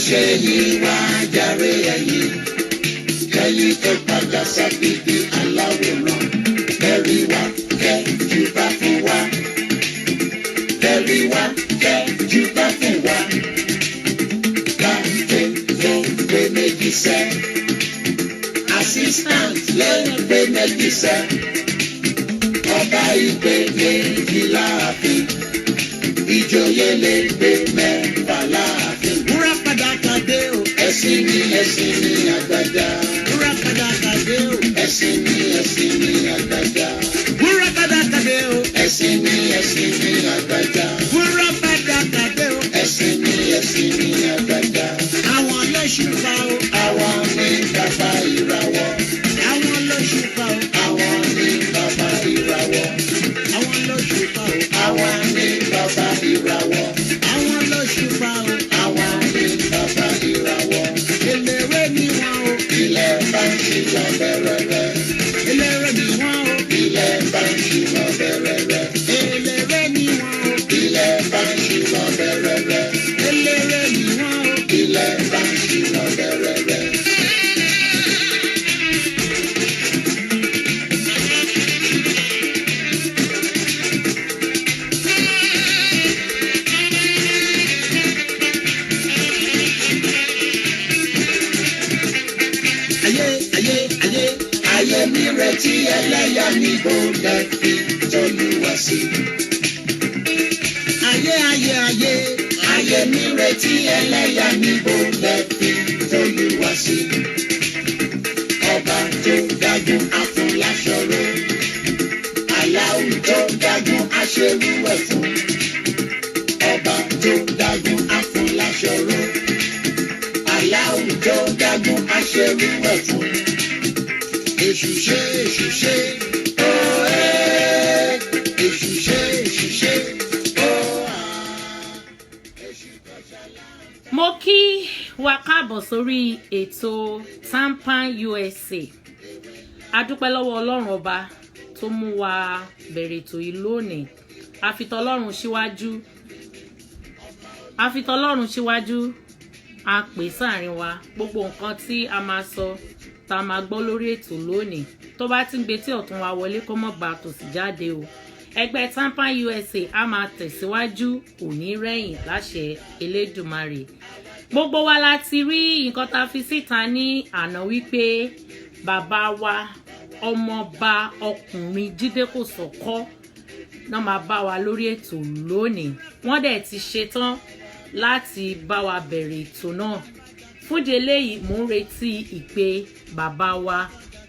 Ṣe yìí wá jàre ẹ̀yìn kẹ́yìn tó padà sábìbí aláwòrán kẹ́rì wá kẹ́jú bá fún wa kẹ́rì wá kẹ́jú bá fún wa káfé ló pé méjì sẹ́, assistant ló pé méjì sẹ́, ọba ìpè méjì láàfin, ìjòyè lè pé mẹ́fà láàfin. Wúrà padà kàdé o. Ẹ̀sìn mi, ẹ̀sìn mi àgbàjá. Wúrà padà kàdé o. Ẹ̀sìn mi, ẹ̀sìn mi àgbàjá. Wúrà padà kàdé o. Ẹ̀sìn mi, ẹ̀sìn mi àgbàjá. Wúrà padà kàdé o. Ẹ̀sìn mi, ẹ̀sìn mi àgbàjá. Àwọn lóṣùpá o. Àwọn ní bàbá ìràwọ̀. Àwọn lóṣùpá o. Àwọn ní bàbá ìràwọ̀. Àwọn lóṣùpá o. Àwọn ní bàbá ìràwọ̀. Àwọn lóṣùpá o. Àwọn ní bàbá ìràwọ̀. Eléré ni wọ́n o. Ilẹ̀ bá ń ṣí lọ bẹ̀rẹ̀rẹ̀. Eléré ni wọ́n o. Ilẹ̀ bá ń ṣí lọ bẹ̀rẹ̀rẹ̀. Eléré ni wọ́n o. Ilẹ̀ bá ń ṣí lọ bẹ̀rẹ̀rẹ̀. Eléré ni wọ́n o. Ilẹ̀ bá ń ṣí lọ bẹ̀rẹ̀rẹ̀. Ayé, ayé, ayé. Ayé mi retí ẹlẹ́yà, níbo lẹ fi tolúwa sí? Ayé, ayé, ayé. Ayé mi retí ẹlẹ́yà, níbo lẹ fi tolúwa sí? Ọba tó dájú afúnláṣọrọ. Aláwù tó dájú aṣerú ẹ̀ fún. Ọba tó dájú afúnláṣọrọ. Aláwù tó dájú aṣerú ẹ̀ fún. Èṣù ṣe, èṣù ṣe. Ó ẹ́. Èṣù ṣe, èṣù ṣe. Ó à. Èṣù kọjá láǹtà. Mo kí wa káàbọ̀ sórí ètò Tampan USA. A dúpẹ́ lọ́wọ́ Ọlọ́run Ọba tó mú wa bẹ̀rẹ̀ ètò yìí lónìí. Àfitọ́lọ́run síwájú, àfitọ́lọ́run síwájú, a pè sáàrin wa. Gbogbo nǹkan tí a máa sọ, tá a máa gbọ́ lórí ètò lónìí, tó bá ti ń gbé tí ọ̀tún wa wọlé, kó mọ̀ bá tòsí jáde o. Ẹgbẹ́ Tampan USA a máa tẹ̀síwájú, kò ní rẹ̀yìn láṣẹ Elédùmarè. Gbogbo wa la ti rí nǹkan tá a fi síta ní àná wípé bàbá wa, ọmọọba ọkùnrin Jídé Kòsọ́kọ́ náà máa bá wa lórí ètò lónìí. Wọ́n dẹ̀ ti ṣetán láti bá wa bẹ̀rẹ̀ ètò náà. Fúnde eléyìí, mò ń retí ìpè bàbá wa,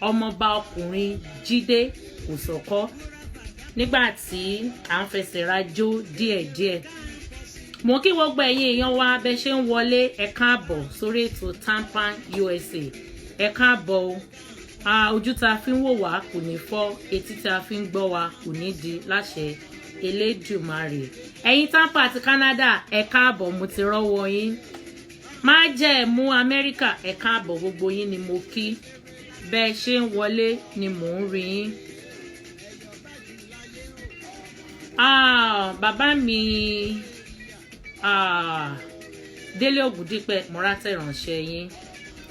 ọmọọba ọkùnrin Jídé Kòsọ́kọ́, nígbà tí à ń fẹsẹ̀ rajó díẹ̀díẹ̀. Mo kí gbogbo ẹ̀yin èèyàn wa bẹ ṣe ń wọlé. Ẹ káàbọ̀ sórí ètò Tampan USA. Ẹ káàbọ̀ o. Ojú tá a fi ń wò wá kò ní fọ́, etí tá a fi ń gbọ́ wá kò ní di láṣẹ Elédùmarè. Ẹ̀yin Tampa àti Canada, ẹ káàbọ̀, mo ti rọ́wọ́ yín. Má jẹ́ mú Amẹ́ríkà, ẹ káàbọ̀. Gbogbo yín ni mo kí. Bẹ́ẹ̀ ṣe ń wọlé ni mò ń rí yín. Bàbá mi, Délé Ògùndípẹ̀, mọ́rátẹ̀ ránṣẹ́ yín.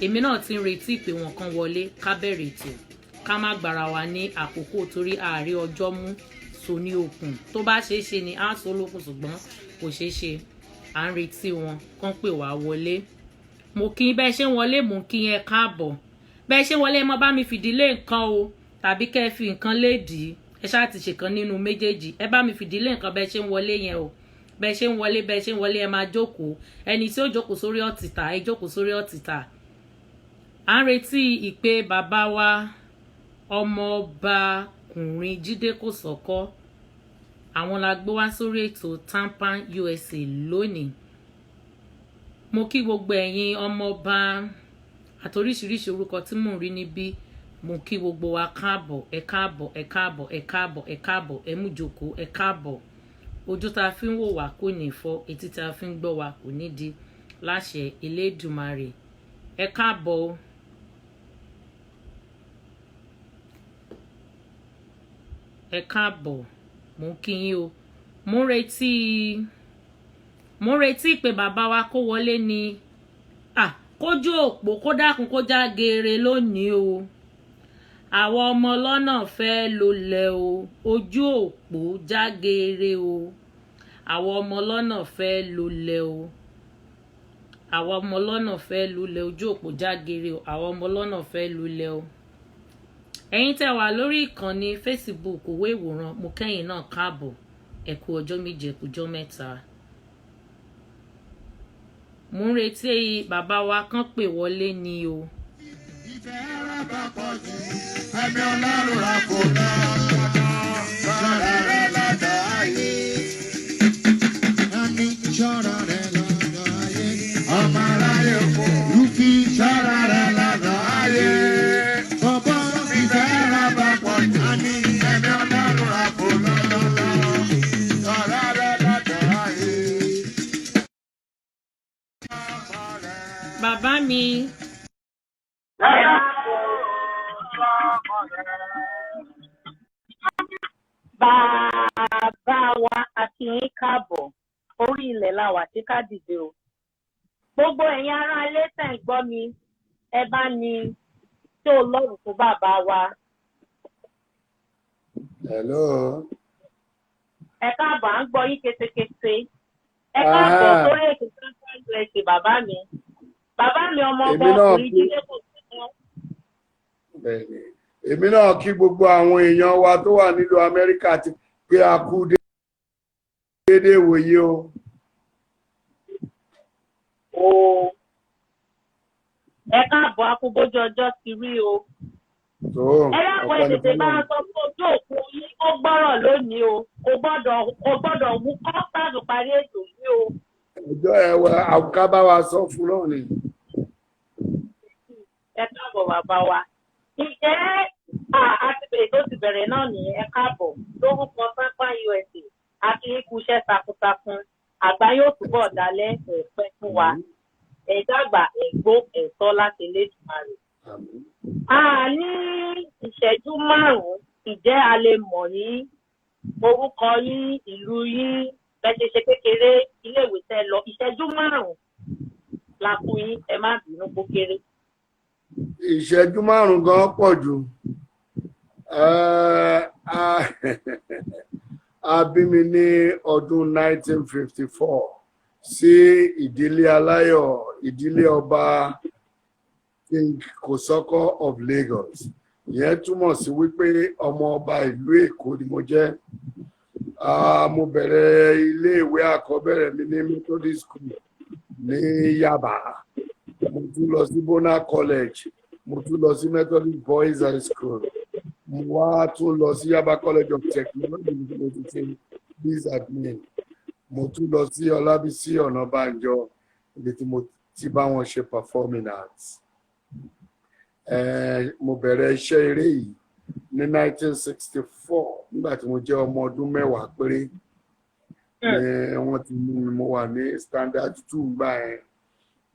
Èmi náà ti ń retí ìpè wọn kan wọlé, ká bẹ̀rẹ̀ ètò, ká má gbára wa ní àkókò torí ààrẹ ọjọ́ mú so ní okùn. Tó bá ṣeé ṣe ni á so lókun, ṣùgbọ́n kò ṣeé ṣe. À ń retí wọn kán pè wá wọlé. Mo kí bẹ́ẹ̀ ṣe ń wọlé, mo kí yẹn káàbọ̀. Bẹ́ẹ̀ ṣe ń wọlé, ẹ má bá mi fìdílé nǹkan o, tàbí kẹ́ ẹ fi nǹkan léèdì. Ẹ ṣáà ti ṣèkan nínú méjèèjì. Ẹ bá mi fìdílé nǹkan bẹ́ẹ̀ ṣe ń wọlé yẹn o. Bẹ́ẹ̀ ṣe ń wọlé, bẹ́ẹ̀ ṣe ń wọlé, ẹ máa jókòó. Ẹni tí ó jókòó sórí ọ̀tìtà, ẹ jókòó sórí ọ̀tìtà. À ń retí ìpè bàbá wa, ọmọọbakùnrin Jídé Kòsọ́kọ́. Àwọn la gbé wá sórí ètò Tampan USA lónìí. Mo kí gbogbo ẹ̀yin ọmọọba àtoríṣiríṣi orúkọ tí mò ń rí níbí. Mo kí gbogbo wa káàbọ̀. Ẹ káàbọ̀, ẹ káàbọ̀, ẹ káàbọ̀, ẹ káàbọ̀, ẹ mú jókòó, ẹ káàbọ̀. Ojú tá a fi ń wò wá kò ní fọ́, etí tá a fi ń gbọ́ wá kò ní di láṣẹ Elédùmarè. Ẹ káàbọ̀ o. Ẹ káàbọ̀, mo ń kí yín o. Mo ń retí pé bàbá wa kó wọlé ni. Ah, kójú òpó kó dákun kó já geere lónìí o. Àwọn ọmọ ọlọ́nà fẹ́ lólẹ̀ o. Ojú òpó já geere o. Àwọn ọmọ ọlọ́nà fẹ́ lólẹ̀ o. Àwọn ọmọ ọlọ́nà fẹ́ lulẹ̀. Ojú òpó já geere o. Àwọn ọmọ ọlọ́nà fẹ́ lulẹ̀ o. Ẹ̀yin tẹ́ wà lórí ìkànnì Facebook òwe ìwòran, mo kẹ́yìn náà káàbọ̀. Ẹ kú ọjọ́ 7, ẹ kú ọjọ́ 3. Mo ń retí bàbá wa kan pè wọlé ni o. Ìfẹ́ ara bá pọ̀ jù, ẹ̀mí Ọlọ́run rà kò lọ́dọ̀, ṣọ́ra rẹ̀ lọ́dọ̀ ayé. Ẹni ṣọ́ra rẹ̀ lọ́dọ̀ ayé. Ọmọ aráyé kò rúfi ṣọ́ra rẹ̀ lọ́dọ̀ ayé. Bọ̀bọ̀ ìfẹ́ ara bá pọ̀ jù, ẹni ẹ̀mí Ọlọ́run rà kò lọ́dọ̀, ṣọ́ra rẹ̀ lọ́dọ̀ ayé. Bàbá mi. Bàbá wa, a kí yín káàbọ̀. Orí ilẹ̀ la wà tí ká dìde o. Gbogbo ẹ̀yin ará ilé tẹ̀ ń gbọ́ mi, ẹ bá ní tó lọ́rùn fún bàbá wa. Hello. Ẹ káàbọ̀, à ń gbọ́ yín ketekete. Ẹ káàbọ̀ sórí ètò Sáńtà USA, bàbá mi. Bàbá mi, ọmọ ọba Èmi náà ọkùnrin kí Jídé kò sí mọ́. Bẹ́ẹ̀ni. Èmi náà kí gbogbo àwọn èèyàn wa tó wà nílùú Amẹ́ríkà ti pé a kú déédéé wòye o. O ẹ káàbọ̀, akúbójú ọjọ́ ti rí o. Tó Ẹ dákun, ẹ ọpẹ́ ní tètè bá a fọ́lọ́run. sọ fún ojú òkú yín ó gbọ́rọ̀ lónìí o. Kò gbọ́dọ̀ wú kọ́ńtàdù parí ètò yìí o. Ẹjọ́ ẹwà àwùká bá wa sọ fún náà ni. Ẹ káàbọ̀, bàbá wa. Ǹjẹ́ a ti bẹ̀rẹ̀ tó ti bẹ̀rẹ̀ náà nìyẹn. Ẹ káàbọ̀ lórúkọ Sápá USA àti ikú iṣẹ́ takuntakun. Àgbà yóò túbọ̀ dalẹ̀ ẹ̀pẹ́ fún wa. Ẹ dàgbà, ẹ̀gbó ẹ̀tọ́ láti Elédùmarè. Àmín. A ní ìṣẹ́jú 5, ìjẹ́ a lè mọ̀ yín, orúkọ yín, ìlú yín, bẹ́ẹ̀ ṣe ṣe kékeré, iléèwé tẹ́ lọ? Ìṣẹ́jú 5 la fún yín, ẹ má bínú kó kéré. Ìṣẹ́jú 5 gan pọ̀ jù. A bí mi ní ọdún 1954 sí ìdílé aláyọ̀, ìdílé ọba King Kòsọ́kọ́ of Lagos. Ìyẹn túmọ̀ sí wípé ọmọ ọba ìlú Èkó ni mo jẹ́. Mo bẹ̀rẹ̀ iléèwé àkọ́bẹ̀rẹ̀ mi ní Methodist School ní Yaba. Mo tún lọ sí Bona College, mo tún lọ sí Methodist Boys High School, mo wá tún lọ sí Yaba College of Technology níbi tí mo ti ṣe biz admin. Mo tún lọ sí Ọlábísí Ọ̀nàbànjọ ibi tí mo ti bá wọn ṣe performing arts. Mo bẹ̀rẹ̀ iṣẹ́ eré yìí ní 1964 nígbà tí mo jẹ́ ọmọ ọdún 10 péré ni wọ́n ti mú mi. Mo wà ní standard 2 gbà yẹn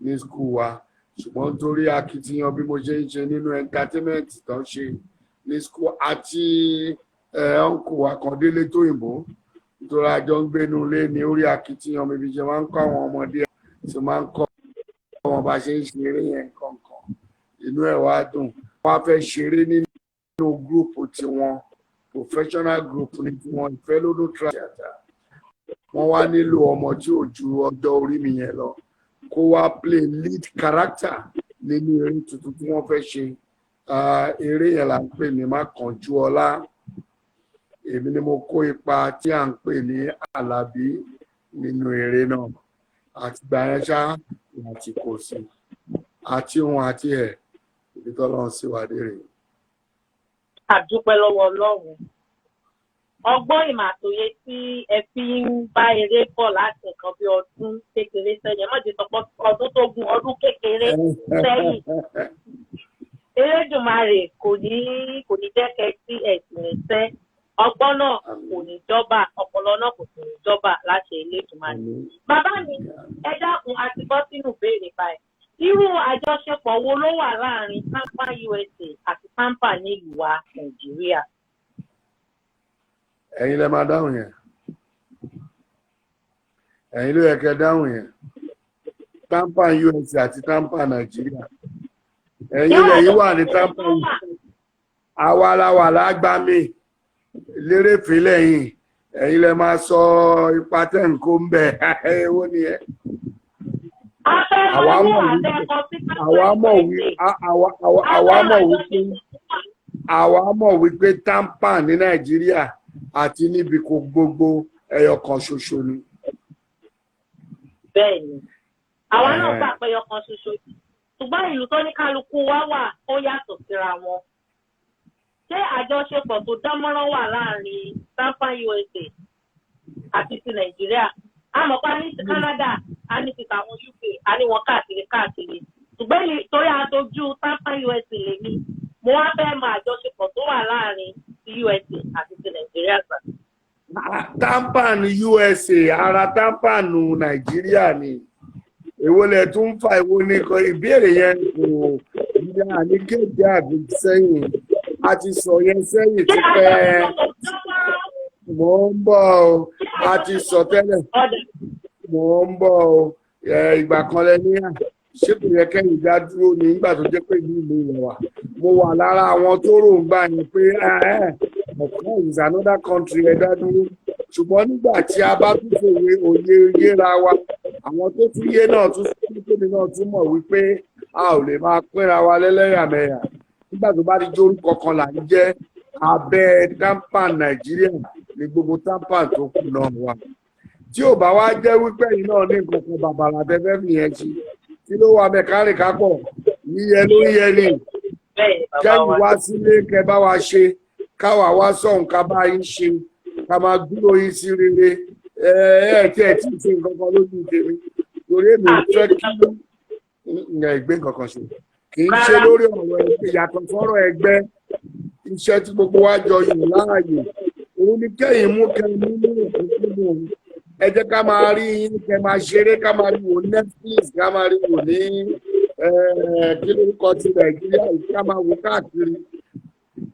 ní school wa, ṣùgbọ́n nítorí akitiyan bí mo ṣe ń ṣe nínú entertainment tó ń ṣe ní school àti uncle wa kan, Délé Tóyìnbó, nítorí àjọ ń gbénu ilé ní orí akitiyan mi bí ṣe máa ń kọ́ àwọn ọmọdé, ṣe máa ń kọ́ wọn bá ṣe ń ṣeré yẹn kankan, inú ẹ̀ wá dùn. Wọ́n á fẹ́ ṣeré nínú group tiwọn, professional group ní tiwọn, Ìfẹ́lódún Theatre. Wọ́n wá nílò ọmọ tí ò ju ọjọ́ orí mi yẹn lọ kó wá play lead character nínú eré tuntun tí wọ́n fẹ́ ṣe. Eré yẹn là ń pè ní Mákànjú Ọlá. Èmi ni mo kó ipa tí à ń pè ní Àlàbí nínú eré náà. Àtìgbà yẹn ṣá láti kò sí àti ohun àti ẹ̀ ibi tọ́lọ́run sì wà dé rèé. Àdúpẹ́ lọ́wọ́ Ọlọ́run. Ọgbọ́n ìmọ̀ àtòye tí ẹ fi ń bá eré bọ̀ láti nǹkan bí ọdún kékeré sẹ́yìn, ẹ má jẹ́ sọ pé ọdún tó gùn, ọdún kékeré sẹ́yìn, Elédùmarè kò ní jẹ́ kẹ́ sí ẹ̀sìn ìfẹ́. Ọgbọ́n náà kò ní jọba, ọpọlọ náà kò sì ní jọba láṣẹ Elédùmarè. Bàbá mi, ẹ dákun, a ti bọ́ sínú ìbéèrè báyìí. Irú àjọṣepọ̀ wo ló wà láàrin Tampa USA àti Tampa nílùú wa Nàìjíríà? Ẹ̀yin lẹ máa dáhùn yẹn, ẹ̀yin ló yẹ kẹ́ dáhùn yẹn. TAMPAN USA àti TAMPAN Nàìjíríà. Ẹ̀yin lẹ́yìn wà ní TAMPAN, àwa la wà lágbàmì lérèfé lẹ́yìn. Ẹ̀yin lẹ máa sọ ipa tẹ̀ ń kó ń bẹ̀. Èwo nìyẹn? Àwa mọ̀ wípé àwa mọ̀ wípé TAMPAN ní Nàìjíríà àti níbi kò gbogbo, ẹyọ kan ṣoṣo ni. Bẹ́ẹ̀ni, àwa náà gbà pé ẹyọ kan ṣoṣo, ṣùgbọ́n ìlú tó ní kálukú wá wà, ó yàtọ̀ síra wọn. Ṣé àjọṣepọ̀ tó dánmọ́rán wà láàrin TAMPAN USA àti ti Nàìjíríà? A mọ̀ pé a ní ti Canada, a ní ti tàwọn UK, a ní wọn káàkiri káàkiri, ṣùgbọ́n torí aṣojú TAMPAN USA lèmi, mo wá fẹ́ mọ àjọṣepọ̀ tó wà láàrin ti USA àti ti Nàìjíríà gbà. TAMPAN USA ara TAMPAN Nàìjíríà ni. Èwo lẹ tún ń fa? Èwo ni ìbéèrè yẹn? Kò ní àní kéde àbí sẹ́yìn, a ti sọ yẹn sẹ́yìn Ṣé ti pẹ́. àjọṣepọ̀ tó dánmọ́rán? Mò ń bọ̀ o, a ti sọ tẹ́lẹ̀. Ọ̀dà. Mò ń bọ̀ o. Ìgbà kan lẹ ní à ṣé kò yẹ kẹ́yìn dá dúró ní nígbà tó jẹ́ pé ìlú mi lọ wà. Mo wà lára àwọn tó rò ń gbà yẹn pé ọ̀kan is another country, ẹ dá dúró. Ṣùgbọ́n nígbà tí a bá tún fòwe òye yéra wa, àwọn tó tún yé náà tún tóbi náà tún mọ̀ wípé a ò lè máa pínra wa lẹ́lẹ́yàmẹ̀yà. Nígbà tó bá di jórúkọ kan là ń jẹ́, abẹ́ TAMPAN Nàìjíríà ní gbogbo TAMPAN tó kù náà wà. Tí ò bá wá jẹ́ wípé ẹ̀yin náà ní nǹkan kan bàbàrà tẹ́fẹ́ fìyẹn ṣe, kí ló wà bẹ́ẹ̀? Kárìn kápọ̀ yíyẹ ló ń yẹ ni. Bẹ́ẹ̀ ni, bàbá Kẹ́yìn wa. wá sílé, kẹ bá wa ṣe, káwa wá sọ̀hún, ká bá yín ṣe, ká máa gbúrò yín sí rere. Ẹ ẹ tí ẹ tí ì ṣe nǹkan kan lójú tèmi, torí èmi ò fẹ́ kí ẹ gbé nǹkan kan ṣe. Kì í ṣe Rárá. lórí ọ̀rọ̀ ẹgbẹ́, yàtọ̀ sọ́rọ̀ ẹgbẹ́, iṣẹ́ tí gbogbo wa jọ yàn láàyò òun ni kẹ́yìn mú kẹ́yìn mú ní òkúnkúndùn. Ẹ jẹ́ ká máa rí yín, kẹ́ máa ṣeré, ká máa rí wò ní Netflix, ká máa rí wò ní kí lórúkọ ti Nàìjíríà yìí, ká máa wò káàkiri.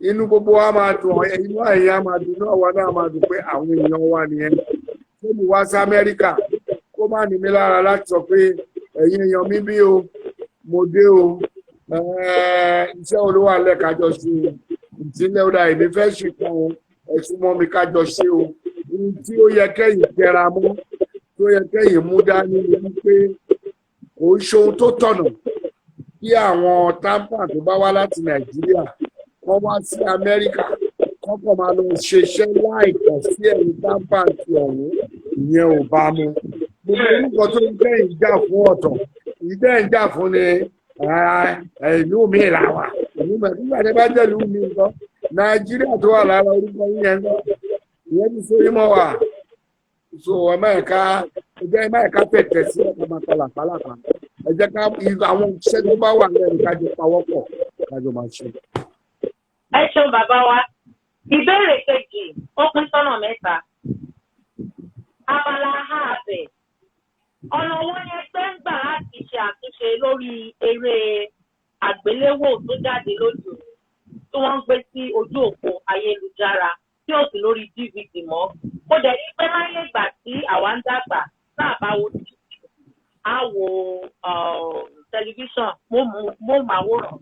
Inú gbogbo wa máa dùn, inú ẹ̀yin á máa dùn náà, wa náà máa dùn pé àwọn èèyàn wa nìyẹn. Tó mú wá sí Amẹ́ríkà, kó má ní mi lára láti sọ pé ẹ̀yin èèyàn mi bí o, mo dé o, iṣẹ́ olówó alẹ́ kájọ ṣe o, ìtìlẹ̀ ọ̀dà èmi fẹ́ ṣe kan o, ẹ̀sùn mọ́ mi kájọ ṣe o. Ohun tí ó yẹ kẹ́yìn tẹra mọ́, tó yẹ kẹ́yìn mú dání ni wípé kò ń ṣe ohun tó tọ̀nà kí àwọn TAMPAN tó bá wá láti Nàìjíríà kọ́ wá sí Amẹ́ríkà, kọ́kọ́ máa lọ ṣiṣẹ́ láìpọ̀ sí ẹ̀yìn TAMPAN ti ọ̀hún. Ìyẹn ò bá mu. Gbogbo orúkọ tó ń kẹ́yìn jà fún ọ̀tọ̀, ìdẹ́ ń jà fún ni ìlú mi là wà, ìlú mi. Nígbà tí a bá jẹ́ ìlú mi nǹkan, Nàìjíríà tó wà lára orúkọ yín yẹn nǹkan, ìyẹn ti sórí mọ́ wà. So ẹ má ẹ̀ka, ẹ jẹ́ ẹ má ẹ̀ka tẹ̀tẹ̀ sí ọ̀ká máa kọ làpálàpá. Ẹ jẹ́ ká àwọn iṣẹ́ tó bá wà lẹ́nu, kájọ pawọ́pọ̀, kájọ máa ṣe. Ẹ ṣeun, bàbá wa. Ìbéèrè kejì, ó pín sọ́nà mẹ́ta. Abala A abẹ: ọ̀nà wo ni ẹgbẹ́ ń gbà láti ṣe àtúnṣe lórí eré àgbéléwò tó jáde lóde òní tí wọ́n ń gbé sí ojú òpó ayélujára, tí ò sí lórí DVD mọ́? Kó dẹ̀ ní pé láyé ìgbà tí àwa ń dàgbà, tá a bá wo DVD, á wo tẹlifíṣàn, móhùnmáwòrán.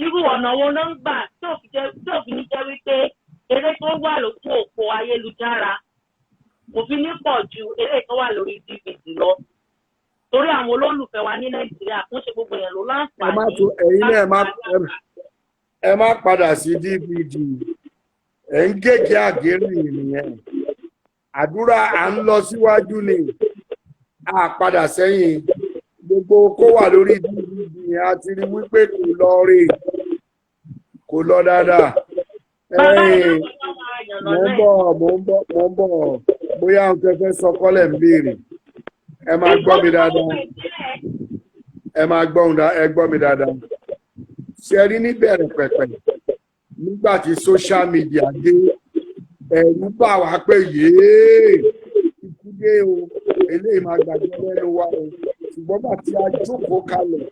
Irú ọ̀nà wo ló ń gbà tí ò fi ní jẹ́ wípé eré tó wà lójú òpó ayélujára kò fi ní pọ̀ ju eré tó wà lórí DVD lọ? Torí àwọn olólùfẹ́ wa ní Nàìjíríà, kún ṣe gbogbo yẹn ló Ẹ má láǹfààní tún ẹ̀yin náà, ẹ má láti ẹ má padà sí DVD. Ẹ ń gègé àgérè nìyẹn. Àdúrà, à ń lọ síwájú ni, a padà sẹ́yìn. Gbogbo kó wà lórí DVD yẹn, a ti rí wípé kò lọ rè, kò lọ dáadáa. Bàbá ẹ Ẹ̀yin, lọ́wọ́ máa yànnà mò ń náà. bọ̀, mò ń bọ̀, mò ń bọ̀. Bóyá àwọn tẹ́ fẹ́ sọ kọ́lẹ̀ ń béèrè. Ẹ máa gbọ́ mi dáadáa, ẹ máa gbọ́ ẹ gbọ́ mi dáadáa. Ṣe rí, níbẹ̀rẹ̀ pẹ̀pẹ̀, nígbà tí social media dé, ẹ̀rù bà wá pé yéé, ikú dé o, eléyìí máa gbàgbé lẹ́nu wa o. Ṣùgbọ́n bá tí a jókòó kalẹ̀,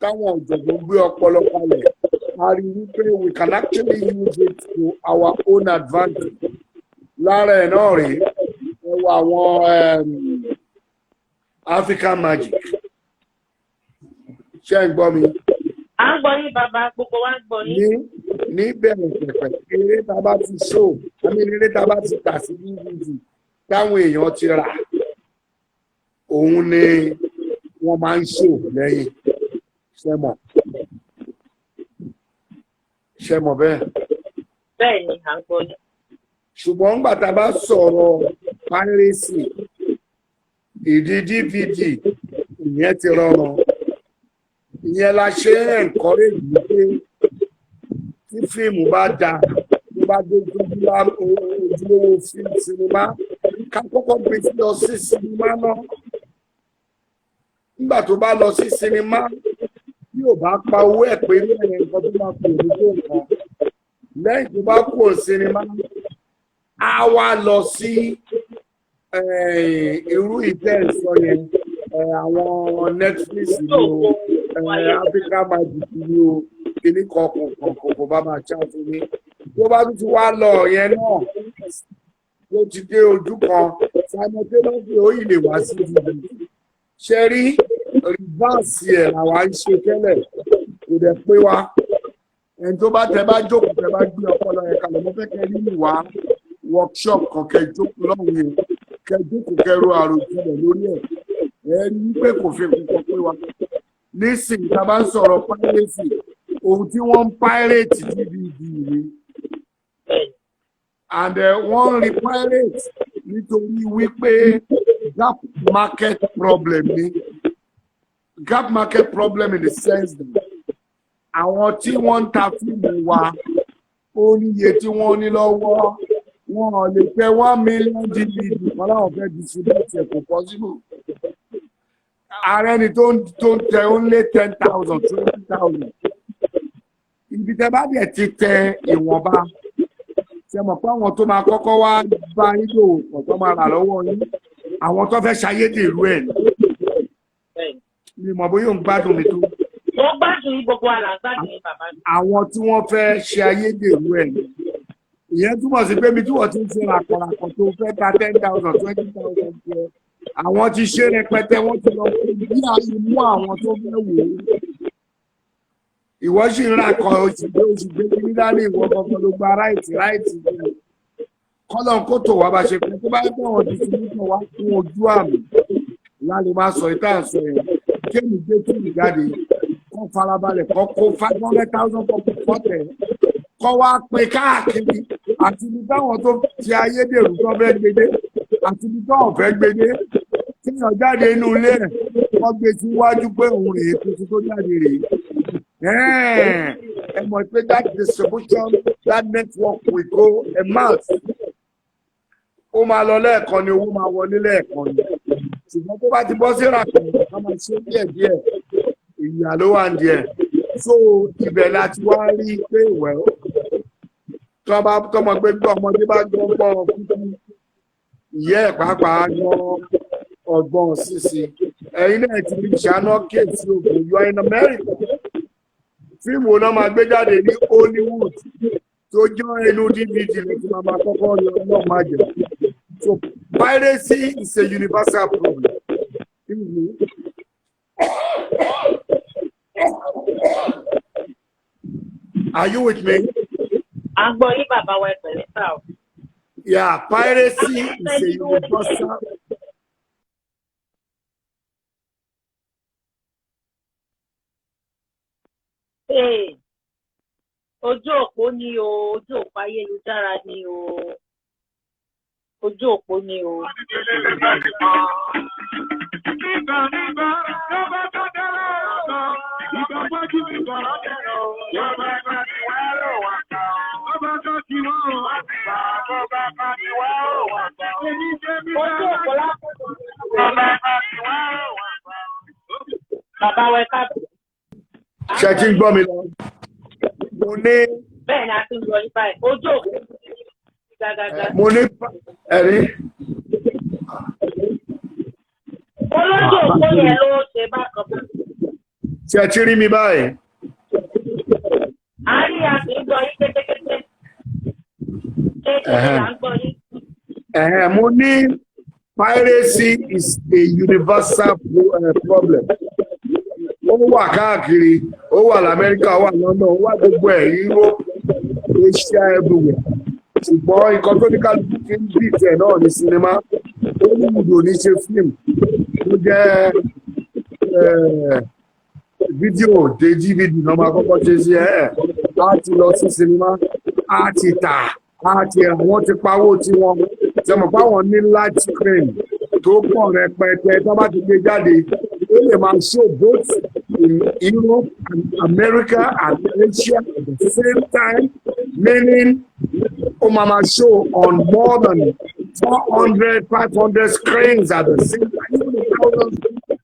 táwọn ọ̀jọ̀gbọ́n gbé ọpọlọ kalẹ̀, a rí wípé we can actually use it to our own advantage. Lára ẹ̀ náà rèé, ẹ wo àwọn African Magic. Ṣé ń gbọ́ mi? À ń gbọ́ yín, bàbá, gbogbo wa ń gbọ́ yín. Ní bẹ̀rẹ̀ pẹ̀pẹ̀, eré tá a bá ti show àmì eré tá a bá ti tà sí DVD táwọn èèyàn ti rà, òun ni wọ́n máa ń show lẹ́yìn. Ṣé mọ̀? Ṣé mọ̀ bẹ́ẹ̀? Bẹ́ẹ̀ ni, à ń gbọ́ yín. Ṣùgbọ́n nígbà tá a bá sọ̀rọ̀ piracy, ìdí DVD, ìyẹn ti rọrùn. Ìyẹn la ṣe ń encourage wípé tí fíìmù bá da, tó bá dé ojúlówó fíìmù sinimá, ká kọ́kọ́ gbé lọ sí sinimá náà. Nígbà tó bá lọ sí sinimá, bí ò bá pa owó ẹ̀ pé ní ẹ̀yẹ, nǹkan tó máa pè ní tó nǹkan. Lẹ́yìn tó bá kúrò sinimá, á wá lọ sí irú ìtẹ́ ìsọ yẹn, àwọn Netflix ni o, Africa Magic ni o, kíní kọ̀ọ̀kan kò bá máa ṣáàtú ní. Tó bá tún ti wá lọ yẹn náà, tó ti dé ojú kan, simultaneously ó yìí lè wá sí DVD. Ṣe rí, reverse ẹ̀ làwa ń ṣe tẹ́lẹ̀, kò dẹ̀ pé wa. Ẹni tó bá tẹ bá jókòó, tẹ bá gbé ọpọlọ yẹn kalẹ̀, mo fẹ́ kẹ́ nínú wa workshop kan, kẹ́ jókòó lọ́hùn yẹn, kẹ́ jókòó, kẹ́ ro àròjinlẹ̀ lórí ẹ̀. Ẹ rí i pé kò fi nǹkan pé wa. Nísìnyí, tá a bá ń sọ̀rọ̀ piracy, ohun tí wọ́n ń pirate, DVD ni. And wọ́n ń rí pirate nítorí wípé gap market problem ni. Gap market problem in the sense that àwọn tí wọ́n ń ta fíìmù wa, ó níye tí wọ́n ní lọ́wọ́. Wọn ò lè tẹ 1 million DVD kan láwọn fẹ́ distribute ẹ̀, kò possible. Ààrẹ ni tó ń tẹ ó ń lé 10,000, 20,000. Ibi tẹ bá dẹ̀ ti tẹ ìwọ̀nba, ṣe mọ̀ pé àwọn tó máa kọ́kọ́ wá bá yín lò pọ̀, tó máa rà lọ́wọ́ yín, àwọn tó fẹ́ ṣayédèrú ẹ̀ ni. Mọ̀ bóyá òun gbádùn mi tó. Mo gbádùn yín, gbogbo wa là ń gbádùn yín, bàbá mi. Àwọn tí wọ́n fẹ́ ṣe ayédèrú ẹ̀ ni. Ìyẹn túmọ̀ sí pé mi tí wọ́n ti ń ṣe ràkọ̀ràkọ̀ tó fẹ́ ta 10,000, 20,000 jẹ, àwọn ti ṣe rẹpẹtẹ, wọ́n ti lọ fún bí imú àwọn tó fẹ́ wò ó. Ìwọ sì ń ra kan, oṣù gbé kí dání, ìwọ kankan ló gba right right kọ́lọ̀ kó tó wá bá ṣe pé tó bá yẹ kó àwọn distributor wá fún ojú àmì lálẹ́ máa sọ ìta sọ yẹn, kéèmì gbé fíìmù jáde, kó farabalẹ̀, kó kó 500,000 copy fọ́tẹ̀, kó wá pé káàkiri, àti ibi táwọn tó ti ayédèrú tó fẹ́ gbédé àti ibi táwọn fẹ́ gbédé. Kéèyàn jáde inú ilé ẹ̀, kó gbé síwájú pé òun rèé, tuntun tó jáde rèé. Ẹ mọ̀ pé that distribution, that network will go a month, ó máa lọ lẹ́ẹ̀kan ni, owó máa wọlé lẹ́ẹ̀kan ni. Ṣùgbọ́n tó bá ti bọ́ sí ràkàn, ká máa ṣe díẹ̀ díẹ̀, ìyà ló wà ní díẹ̀. So ibẹ̀ la ti wá rí i pé, well, tọ́ba tọmọ pé gbọ́, ọmọdé bá gbọ́ gbọ́ kúkú, ìyá ẹ̀ pàápàá gbọ́ ọgbọ́n sísè. Ẹ̀yin náà ti fi ṣáná kéèsì ògùn. You are in America. Fíìmù náà máa gbé jáde ní Hollywood tó jọ inú DVD lè ti máa kọ́kọ́ rí, ọlọ́run má jẹ́. So piracy is a universal problem. Mhm. Are you with me? À ń gbọ́ yín, bàbá wa, ẹ pẹ̀lẹ́ sà o. Yeah, piracy is a universal. Ee, ojú òpó ni o, ojú òpó ayélujára ni o, ojú òpó ni o. Ojú òpó lápò. Bàbá wa, ẹ káàbọ̀. Ṣé tí ń gbọ́ mi lọ? Mo ní Bẹ́ẹ̀ ni, a ti ń gbọ́ yín báyìí. Ojú òpó gàgàgà. Mo ní ẹ̀rí. Olójú òpó yẹn ló ṣe bákan bákan. Ṣé tí rí mi báyìí? À ń rí, a sì ń gbọ́ yín kétékété. Kété là ń gbọ́ yín. Ẹ̀hẹ̀n, mo ní piracy is a universal problem. Ó wà káàkiri, ó wà lamẹ́ríkà, ó wà London, ó wà gbogbo ẹ̀, Europe, Asia, everywhere. Ṣùgbọ́n nǹkan tó ní kálukú fi ń bì tẹ̀ náà ní sinimá. Hollywood ò ní ṣe fíìmù tó jẹ́ fídíò dé DVD náà máa kọ́kọ́ ṣe sí ẹ̀. Á ti lọ sí sinimá, á ti tà, á ti rà, wọ́n ti pawó tiwọn. Sọmọ páwọn ní large screen tó pọ̀ rẹpẹtẹ, tó bá ti gbé jáde, ó lè máa show both in Europe and America and Asia at the same time, meaning ó máa máa show on more than 400, 500 screens at the same time, even a thousand at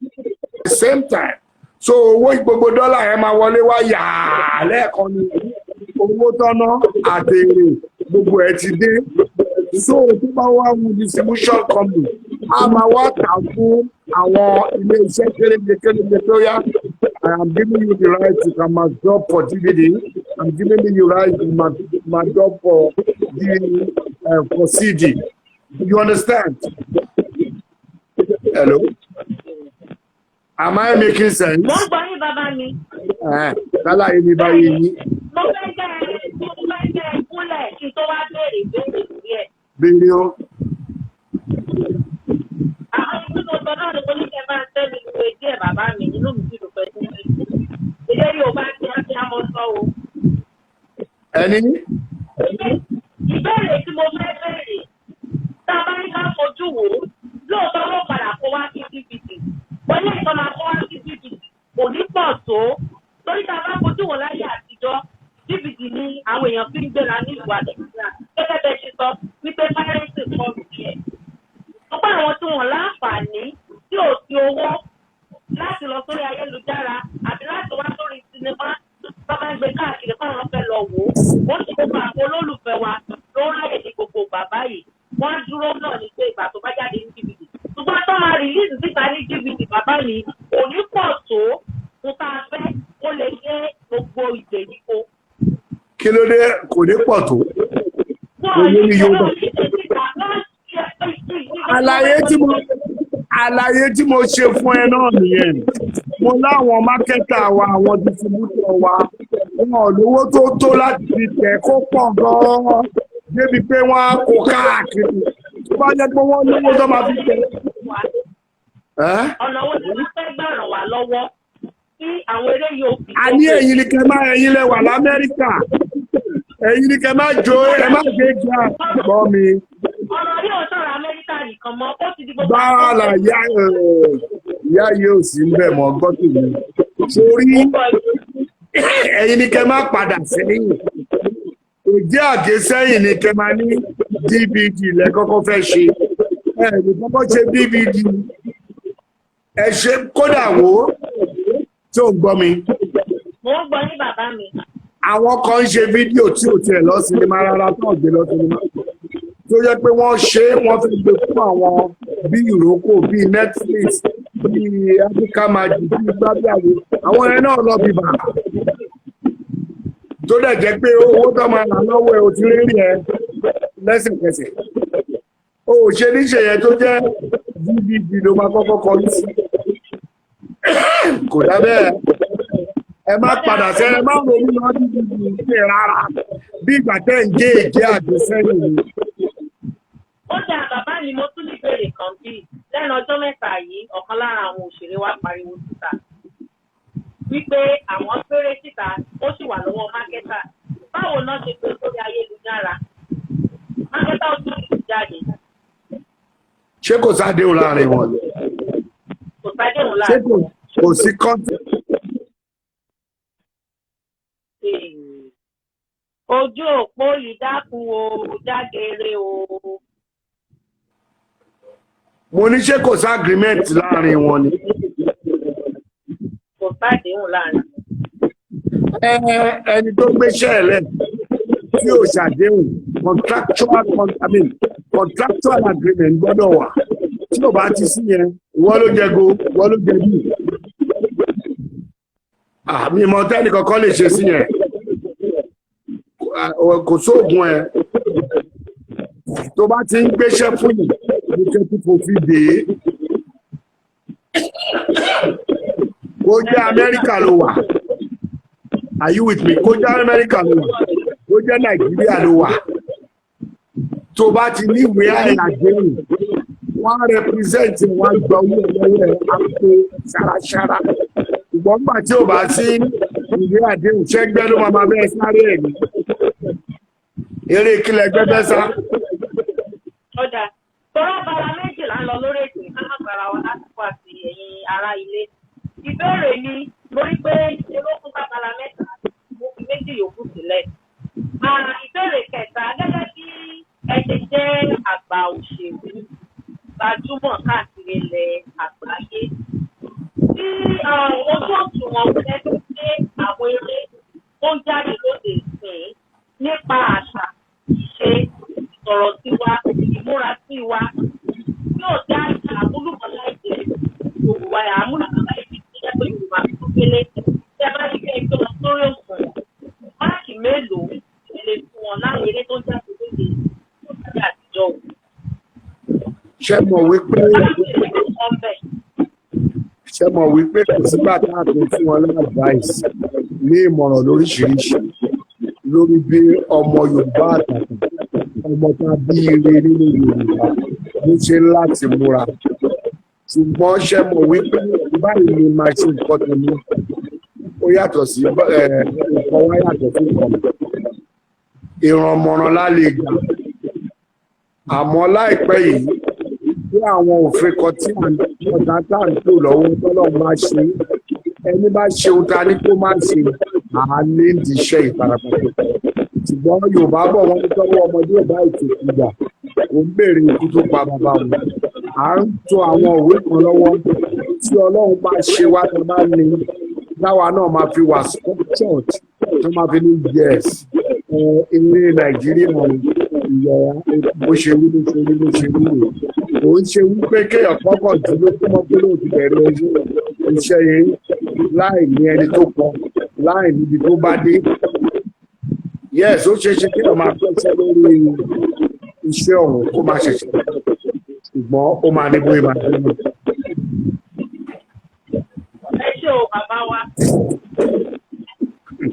the same time. So owó gbogbo dọ́là yẹn máa wọlé wá yàá lẹ́ẹ̀kan ni. Owó tọ́nà àtèrè gbogbo ẹ̀ ti dé. So tó bá wá wù distribution company, a máa wá tà fún àwọn ilé iṣẹ́ kéréje kéréje tó yá. I am giving you the right to come and drop for DVD. I'm giving you the right to come and drop for CD. You understand? Hello, am I making sense? Mo ń gbọ́ yín, bàbá mi. Lálàyé mi bá yé yín. Mo fẹ́ kẹ́ ẹ kúnlẹ̀ kí n tó wá béèrè ìbéèrè lórí ẹ̀. Béèrè o. Àwọn ohun tí mo sọ náà ni mo ní kẹ́ máa tẹ́ mi lóye díẹ̀, bàbá mi. Inú mi sì dùn pẹ̀lú mi. Èdè Yorùbá ti á ti á mọ sọ o. Ẹni Ìbéèrè tí mo fẹ́ béèrè, tá a bá ní ká fojú wò ó, lóòótọ́ ló padà kó wá sí DVD. Wọ́n ní ìtọ́ máa kó wá sí DVD kò ní pọ̀ tó. Torí tá a bá fojú wò láyé àtijọ́, DVD ni àwọn èèyàn fi ń gbéra ní ìlú Nàìjíríà. Gẹ́gẹ́ bẹ́ẹ̀ ṣe sọ wípé piracy pọ̀ lórí ẹ̀. Ọ̀pọ̀ àwọn tí wọ́n láǹfààní tí ò sí owó láti lọ sórí ayélujára àbí láti wá sórí sinimá tó máa ń gbé káàkiri fáwọn fẹ́ lọ wò ó. Ó ṣe gbogbo àwọn olólùfẹ́ wa ló ń ráyè ní gbogbo bàbá yìí. Wọ́n á dúró náà ní pé ìgbà tó bá jáde ní DVD. Ṣùgbọ́n tó máa release síta ní DVD, bàbá mi, kò ní pọ̀ tó fún tá a fẹ́ kó lè dé gbogbo ìgbèríko. Kí ló dé kò ní pọ̀ tó? Wọ́n Kò yé ní mi Yorùbá. Àlàyé tí mo ṣe fún ẹ náà nìyẹn. Mo láwọn marketer wa, àwọn distributor wa, wọn ò lówó tó tó láti fi tẹ̀ kó pọ̀ gan-an débi pé wọ́n á kó káàkiri. Tó bá jẹ́ pé wọ́n lówó tó máa fi tẹ̀. Ẹ́? Ọ̀nà wo ni wọ́n fẹ́ gbà ràn wá lọ́wọ́ tí àwọn eré yóò fi A ní ẹ̀yin ni kẹ́ máa, ẹ̀yin lẹ wà lamẹ́ríkà, ẹ̀yin ni kẹ́ máa jó, ẹ má gbé jà gbọ́ mi. Ọ̀rọ̀ yóò sọ̀rọ̀ Amẹ́ríkà nìkan mọ́, ó ti di gbogbo. Báàlà ìyá ìyá yìí ò sí ń bẹ̀ mọ́. Gbọ́ tèmi sórí, ẹ̀yin ni kẹ́ máa padà sẹ́yìn. Òjì àgé sẹ́yìn ni kẹ́ máa ní DVD lẹ kọ́kọ́ fẹ́ ṣe. Ẹ ní kọ́kọ́ ṣe DVD, ẹ ṣe kódà wò ó tí ò ń gbọ́ mi. Mo ń gbọ́ ní, bàbá mi. Àwọn kan ń ṣe fídíò tí ò tiẹ̀ lọ sinimá rárá, tó ò gbé lọ sinimá, tó yẹ pé wọ́n ṣe é, wọ́n fi gbé fún àwọn bíi ìrókò, bíi Netflix, bíi Africa Magic, bíi gbábíàwó. Àwọn yẹn náà lọ bìbà, tó dẹ̀ jẹ́ pé owó tó máa rà lọ́wọ́ ẹ̀ ò ti rí ẹ lẹ́sẹ̀kẹsẹ̀. O ò ṣe níṣe yẹn tó jẹ́ DVD ló máa kọ́kọ́ kọrí sí. Kò dá bẹ́ẹ̀. Ẹ má padà sẹ́yìn, ẹ má ronú lọ DVD ṣe rárá. Bí ìgbà tẹ́ ń gé ègé àgbésẹ́yìn ni. Ó dà, bàbá mi, mo tún ní ìbéèrè kan. Bíi lẹ́nu ọjọ́ mẹ́ta yìí, ọ̀kan lára àwọn òṣèré wa pariwo síta wípé àwọn péré síta, ó sì wà lọ́wọ́ marketer. Báwo náà ṣe pé sórí ayélujára, marketer ó tún ti jáde? Ṣé kò sádéhùn láàrin wọn ni? Kò sádéhùn Ṣé láàrin. kò sí kọ́ńtì? Ojú òpó yìí, dákun o, jágere o. Mo ní ṣé kò sí agreement láàrin wọn ni? Kò sádéhùn láàrin. Ẹni tó gbéṣẹ́ ẹ̀ lẹ̀ tí ò ṣàdéhùn, contractual I mean, contractual agreement gbọ́dọ̀ wà. Tí ò bá ti sí yẹn, ìwọ ló jẹ go, ìwọ ló jẹ bí. Àmì ìmọ̀ tẹ́nì kankan lè ṣe sí yẹn, kò sóògùn ẹ. Tó bá ti ń gbéṣẹ́ fún yìí ní kẹ́kí fòfin dè é. Kó jẹ́ Amẹ́ríkà ló wà, are you with me? Kó jẹ́ Amẹ́ríkà ló wà, kó jẹ́ Nàìjíríà ló wà, tó bá ti ní ìwé àdéhùn, wọ́n á represent, wọ́n á gba owó lọ́wọ́ ẹ̀, á pé ṣáraṣára. Ṣùgbọ́n nígbà tí ò bá sí ìwé àdéhùn, ṣẹ́gbẹ́ ló máa bẹ́ẹ̀ sáré ẹ̀ ní eré kílẹ̀ gbẹ́gbẹ́ sá. Ọjà tọ́lá bara méjìlá ń lọ lórí ètò ìkànnì àgbàrá wa lásìkò àti ẹ̀yin ará ilé. Ìbéèrè ni mo rí pé ṣe ló kún bàbára mẹ́ta, mo fi méjì yòókù sílẹ̀. Ìbéèrè kẹta, gẹ́gẹ́ bí ẹ ṣe jẹ́ àgbà òṣèré gbajúmọ̀ káàkiri ilẹ̀ àgbáyé, tí ojú òṣùwọ̀n ẹ fi gbé àwọn eré tó ń jáde lóde ìsìn nípa àṣà, ìṣe, ìsọ̀rọ̀ sí wa, ìmúra sí wa, yóò dá àmúlùmọ́lá èdè Yorùbá, àmúlùmọ́lá èdè tó jẹ́ pé Yorùbá tó kélé. Tí a bá ní kí ẹ tó lọ sórí òṣùwọ̀n, máàkì mélòó ẹ lè fún wọn láwọn eré tó ń jáde lóde ìsìn àtijọ́ o? Ṣé mọ̀ wípé ṣé mọ̀ wípé kò sígbà tá a tó fún wọn ní advice, ní ìmọ̀ràn lóríṣiríṣi lórí bí ọmọ Yorùbá àtàtà, ọmọ tá a bí ire nínú Yorùbá ló ṣe ń láti múra. Ṣùgbọ́n ṣé mọ̀ wípé báyìí ni máa ṣe nǹkan tẹ̀lé, ó yàtọ̀ sí nǹkan wá yàtọ̀ sí nǹkan ìrànmọ̀ràn lálẹ́ gbà. Àmọ́ láìpẹ́ yìí, bí àwọn òfin kan tí ọ̀tá tá à ń tò lọ́wọ́, tọ́lọ́ máa ṣe, ẹni bá ṣe ohun ta ní kó má ṣe, àá ní ìdí iṣẹ́ ìparapapọ̀. Ṣùgbọ́n Yorùbá bọ̀, wọ́n ní tọ́wọ́ ọmọdé ò bá ètò ìgbà, kò ń béèrè ikú tó pa bàbá wọn. À ń to àwọn òwe kan lọ́wọ́ tí Ọlọ́run bá ṣe wá, tó bá ní táwa náà máa fi wà structured, tó máa fi ní yes, eré Nàìjíríà ìyọ̀ bó ṣe rí, bó ṣe rí, bó ṣe rí rè. Kò ń ṣe wípé kéèyàn kọ́kọ́ dúró kó mọ́ pé lóun ti bẹ̀rẹ̀ iṣẹ́ eré láì ní ẹni tó kọ, láì níbi tó bá dé. Yes, ó ṣeé ṣe kéèyàn máa pẹ́sẹ́ lórí iṣẹ́ ọ̀hún, kó máa ṣẹ̀ṣẹ̀, ṣùgbọ́n ó máa ní bóyá máa dé náà. Ẹ ṣé o, bàbá wa.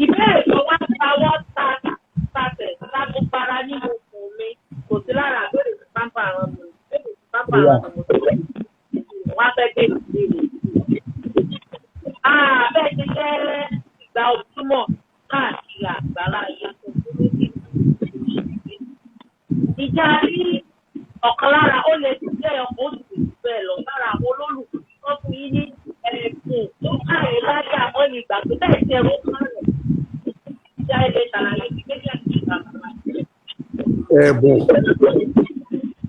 Ìbéèrè tó wá tawọ́ ta tasẹ̀ lágbópara nínú okùn mi kò sí lára àbẹ̀rẹ̀ tí pápá àrùn mi, ìbéèrè tí pápá àrùn mi mo wá fẹ́ gbé ìbéèrè. Bẹ́ẹ̀ ti jẹ́ ìgbà ojúmọ̀ káàkiri àgbáláyé fún méjì. Ìjà rí ọ̀kan lára, ó lè jẹ́ ọkọ̀ oṣù bẹ́ẹ̀ lọ lára àwọn olólùfẹ́ tó fún yín ní ẹ̀bùn tó káàrí láyé àwọn ìgbà tó bẹ́ẹ̀ tí ẹ̀rọ kárẹ̀. Ìjà ilé ṣàlàyé ti méjì àti ìgbà bàbá. Ẹ̀bùn.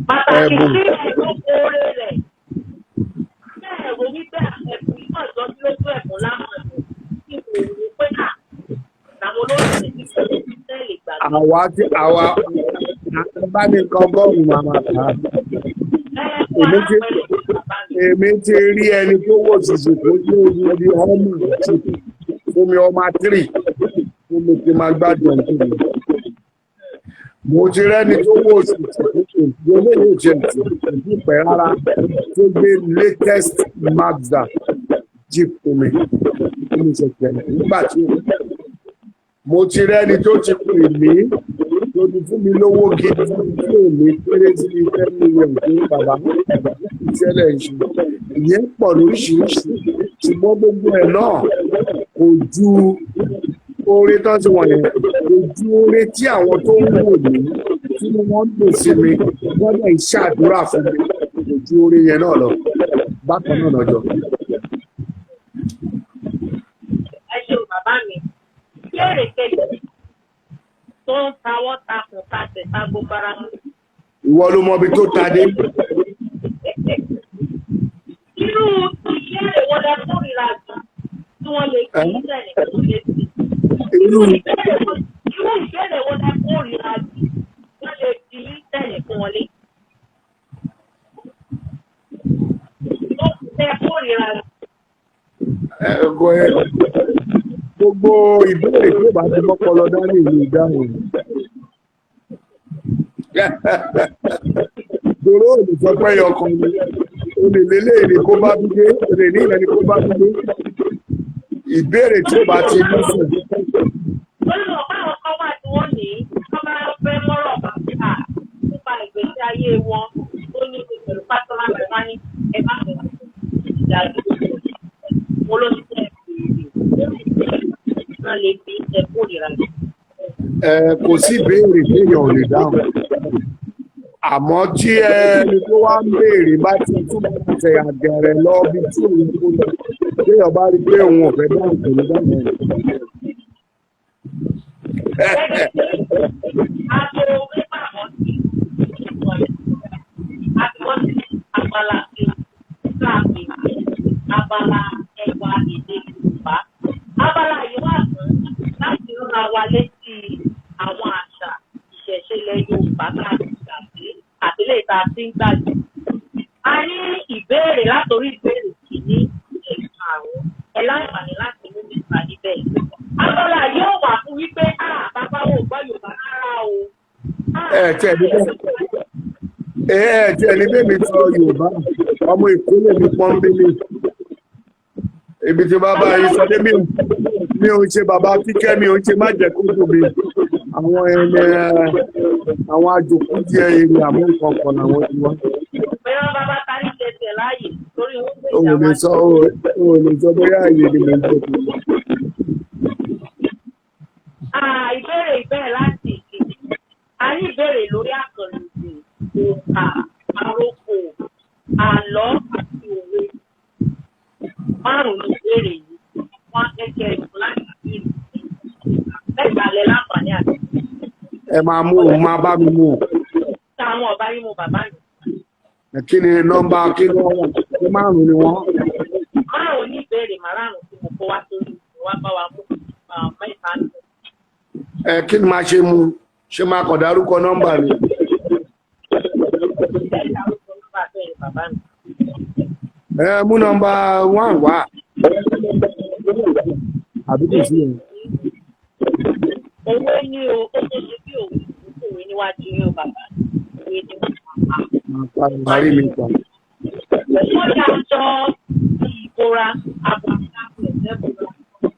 Pàtàkì Ẹ̀bùn. sí ẹ̀rọ oore rẹ̀. Bẹ́ẹ̀ ro wípé ẹ̀bùn yìí náà jọ sí lójú ẹ̀bùn láwọn ẹ̀bùn tí kò rò pé à làwọn olólùfẹ́ ti fẹ́ lè gbàgbé. Àwa tí àwa bá ní nǹkan 100 máa kà á. Ẹ̀bùn Èmi ti alápẹ̀rẹ̀ bàbá mi. Èmi ti rí ẹni tó wò ṣùṣù tó ní ojú ọmọ àti fún mi ọmọ tírì fún mi ti máa gbádùn ẹ̀ tó mi. Mo ti rẹ́ni tó wò ṣùṣù tó kò gbé olóyè òjò tí kò tí pẹ́ rárá, tó gbé latest Mazda jeep fún mi tí mo ṣe tẹ̀lé nígbà tí mo ti rẹ́ni tó ti pè mí, tó ti fún mi lówó gidi tí ò ní kéré sí 10 million fún bàbá ìṣẹ̀lẹ̀ ìṣe. Ìyẹn pọ̀ lóríṣiríṣi, ṣùgbọ́n gbogbo ẹ̀ náà kò ju oore tán ti wọ̀nyẹn, kò ju oore tí àwọn tó ń wò mí, tí wọ́n ń dùn sí mi, wọ́n dẹ̀ ń ṣàdúrà fún mi, kò ju oore yẹn náà lọ bákan náà lọ́jọ́. Ẹ ṣe o, bàbá mi. Ìbéèrè kejì tó ń tawọ́ takùn tasẹ̀ ta gbogbo ara mú. Ìwọ ló mọ ibi tó ta dé. Irú ìbéèrè wo lẹ kórìíra jù tí wọ́n lè kí sẹ́nìkan tó lè sí? Irú Irú ìbéèrè wo lẹ kórìíra jù tí wọ́n lè fi sẹ́nìkan wọlé? Tó lẹ kórìíra jù. Ẹ̀gọ́ ẹ̀, gbogbo ìbéèrè tó bá ti mọ́pọlọ dání ìlú ìdáhùn. Tòró ò lè sọ pé ọkàn mi, o lè lélẹ̀ ní kó bá dúdé, o lè ní ìrẹ́ni kó bá dúdé. Ìbéèrè tí ó bá ti ní sùn. Lórí ọ̀pá àwọn kan wà tí wọ́n ní wọ́n bá fẹ́ mọ́rọ̀ bàbá nípa ìgbésí ayé wọn tó ní ṣe pẹ̀lú pásítọ̀ wá ní ẹ má bẹ̀rẹ̀ ìjà mo ló ti tẹ̀ wọ́n lè fi ẹ kórìíra. Ẹ kò sí ìbéèrè téèyàn ò lè dáhùn, àmọ́ tí ẹni tó wá ń béèrè bá ti túbọ̀ tẹ àgẹ̀rẹ̀ lọ bí tí òun kò lọ, téèyàn bá rí pé òun ò fẹ́ dáhùn, kò ní dáhùn. Aago mẹ́fà mọ́ sí àti wọ́n sí abala káàpì abala ẹwà èdè Yorùbá. Abala yìí wà fún láti rán wa létí àwọn àṣà ìṣẹ̀ṣe ilẹ̀ Yorùbá káàkiri àti àtìlẹ́yìn tá a ti ń gbàgbé. A ní ìbéèrè látòrí ìbéèrè kìíní ìkarùn-ún, ẹ láǹfààní láti mú mẹ́ta níbẹ̀. Abala yóò wà fún wípé a bàbá wo gbọ́ Yorùbá rárá o. Ẹ tẹ̀ ní bẹ́ẹ̀, ẹ tẹ̀ ní bẹ́ẹ̀ mi sọ Yorùbá, ọmọ Èkó lè mi pọ́nbélé. Ibi tí bàbá yìí sọ dé, mi ò ń ṣe bàbá kíkẹ́, mi ò ń ṣe má jẹ́ kó dùn mí. Àwọn ẹni àwọn àjòkú díẹ̀ èrè àmú nǹkan kan làwọn ti wá. Bẹ́ẹ̀ wọ́n bàbá ta ní tẹ̀sẹ̀ láàyè torí wọ́n gbé O ò ìjà lè wá. sọ, o ò lè sọ bóyá àyè ni mo ń jẹ kù. Ìbéèrè ìbéèrè láti ìkejì. A ní ìbéèrè lórí àkànlò èdè, òǹkà, àròkò, àlọ́ àti òwe. Márùn-ún ní ìbéèrè yìí. Wọ́n á kẹ́kẹ́ ẹ̀kọ́ láti ìbéèrè. Mẹ́ta lẹ láǹfààní àti Ẹ máa mú òun, máa bá mi mú o. táwọn ọba yín mú bàbá mi. Kí ni nọ́mbà, kí ni wọ́n wà? Ṣé márùn-ún ni wọ́n? Márùn-ún ní ìbéèrè márùn-ún tí mo kó wá sórí wá bá wa mú mẹ́ta nù. Ẹ kí ni máa ṣe mú? Ṣé máa kàn dárúkọ nọ́mbà ni? Bẹ́ẹ̀ dárúkọ nọ́mbà bẹ́ẹ̀ bàbá mi. Ẹ mú nọ́mbà 1 wá. Àbí kò sí yẹn? Òwe ni o, ó tó ṣe bí òwe, òwe níwájú yín o bàbá. Òwe ni wọ́n pa. Máa parí mi pa. Wọ́n dá aṣọ ìbora, àbùkù ẹ̀fẹ́ bora.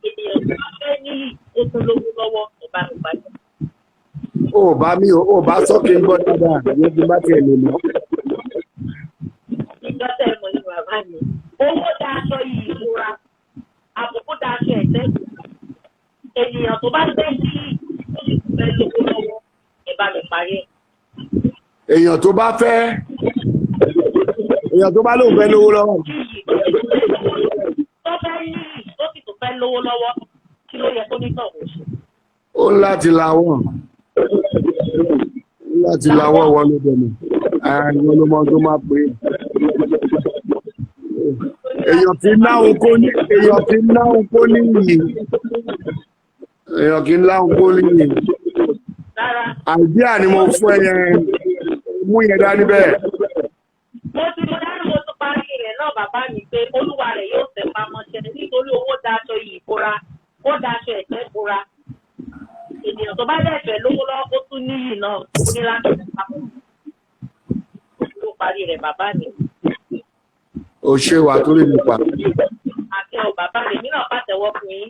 Ènìyàn tó bá fẹ́ níyì, ó tún lówó lọ́wọ́, ẹ bá mi pàdé. O ò bá mi o ò bá sọ kí n gbọ́ dáadáa, ìyẹn tí n bá tiẹ̀ lè mọ̀. Ìjọ tẹ́ ẹ mọ̀ ní bàbá mi. Owó dá aṣọ ìbora, àbùkù dá aṣọ ẹ̀fẹ́ bora. Ènìyàn tó bá fẹ́ níyì, ó sì tún fẹ́ lówó lọ́wọ́, ẹ bá mi parí ẹ̀. Èèyàn tó bá fẹ́, èèyàn tó bá lóun fẹ́ lówó lọ́wọ́. Tó fẹ́ níyì, tó sì tún fẹ́ lówó lọ́wọ́, kí ló yẹ kó ní tọ̀hún ṣe? Ó ń láti lawọ́. Ó ń láti lawọ́, ìwọ ló dẹ̀ mọ̀. Ìwọ ló mọ tó máa pè é. Èèyàn kì í náhùn kó ní, èèyàn kì í náhùn kó níyì. Èèyàn kì í láhùn kó níyì. Rárá. Àìdíà ni mo fún ẹ yẹn, mú yẹn dání bẹ́ẹ̀. Mo ti mo dání, mo tún parí rẹ̀ náà bàbá mi pé olúwa rẹ̀ yóò tẹ̀ pamọ́ṣẹ́ nítorí owó daṣọ yìí bora, ó daṣọ ẹ̀tẹ́ bora. Ènìyàn tó bá dẹ̀ fẹ́ lówó lọ́wọ́ kó tún níyì náà, ó ní láti tẹ̀ pamọ́. Ló parí rẹ̀ bàbá mi. O ṣe wà tó lè nípa. Àti ọ̀ bàbá mi, èmi náà pàtẹ́wọ́ fún yín.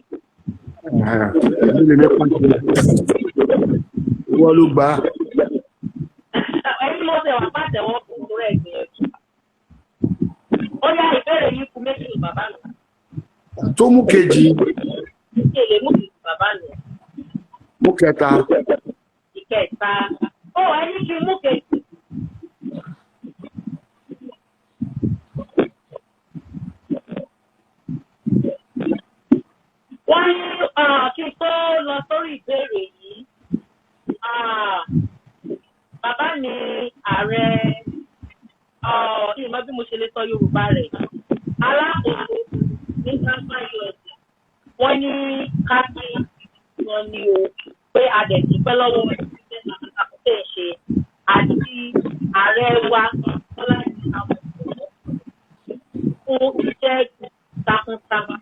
Èmi lè nípa ṣe. Ìwọ ló gbà á. Ẹni mo ṣe wà pàtẹ́wọ́ fún torí ẹ̀ gbìyànjú. Ó yá, ìbéèrè yìí kù méjì bàbá mi. Tó mú kejì. Ìkèlè mú kejì bàbá mi. Mú kẹta. Ìkẹta. Ó ẹni kí n mú kejì. Wọ́n ní kí n tó lọ sórí ìbéèrè yìí, bàbá mi ààrẹ, ìmọ̀ bí mo ṣe lè sọ Yorùbá rẹ̀, alákòóso ní Sampa USA, wọ́n ní ká kí wọn ní o pé a dẹ̀ dúpẹ́ lọ́wọ́ iṣẹ́ takuntakun tẹ̀ ń ṣe àti ààrẹ wa Bọ́lá àwọn fún iṣẹ́ takuntakun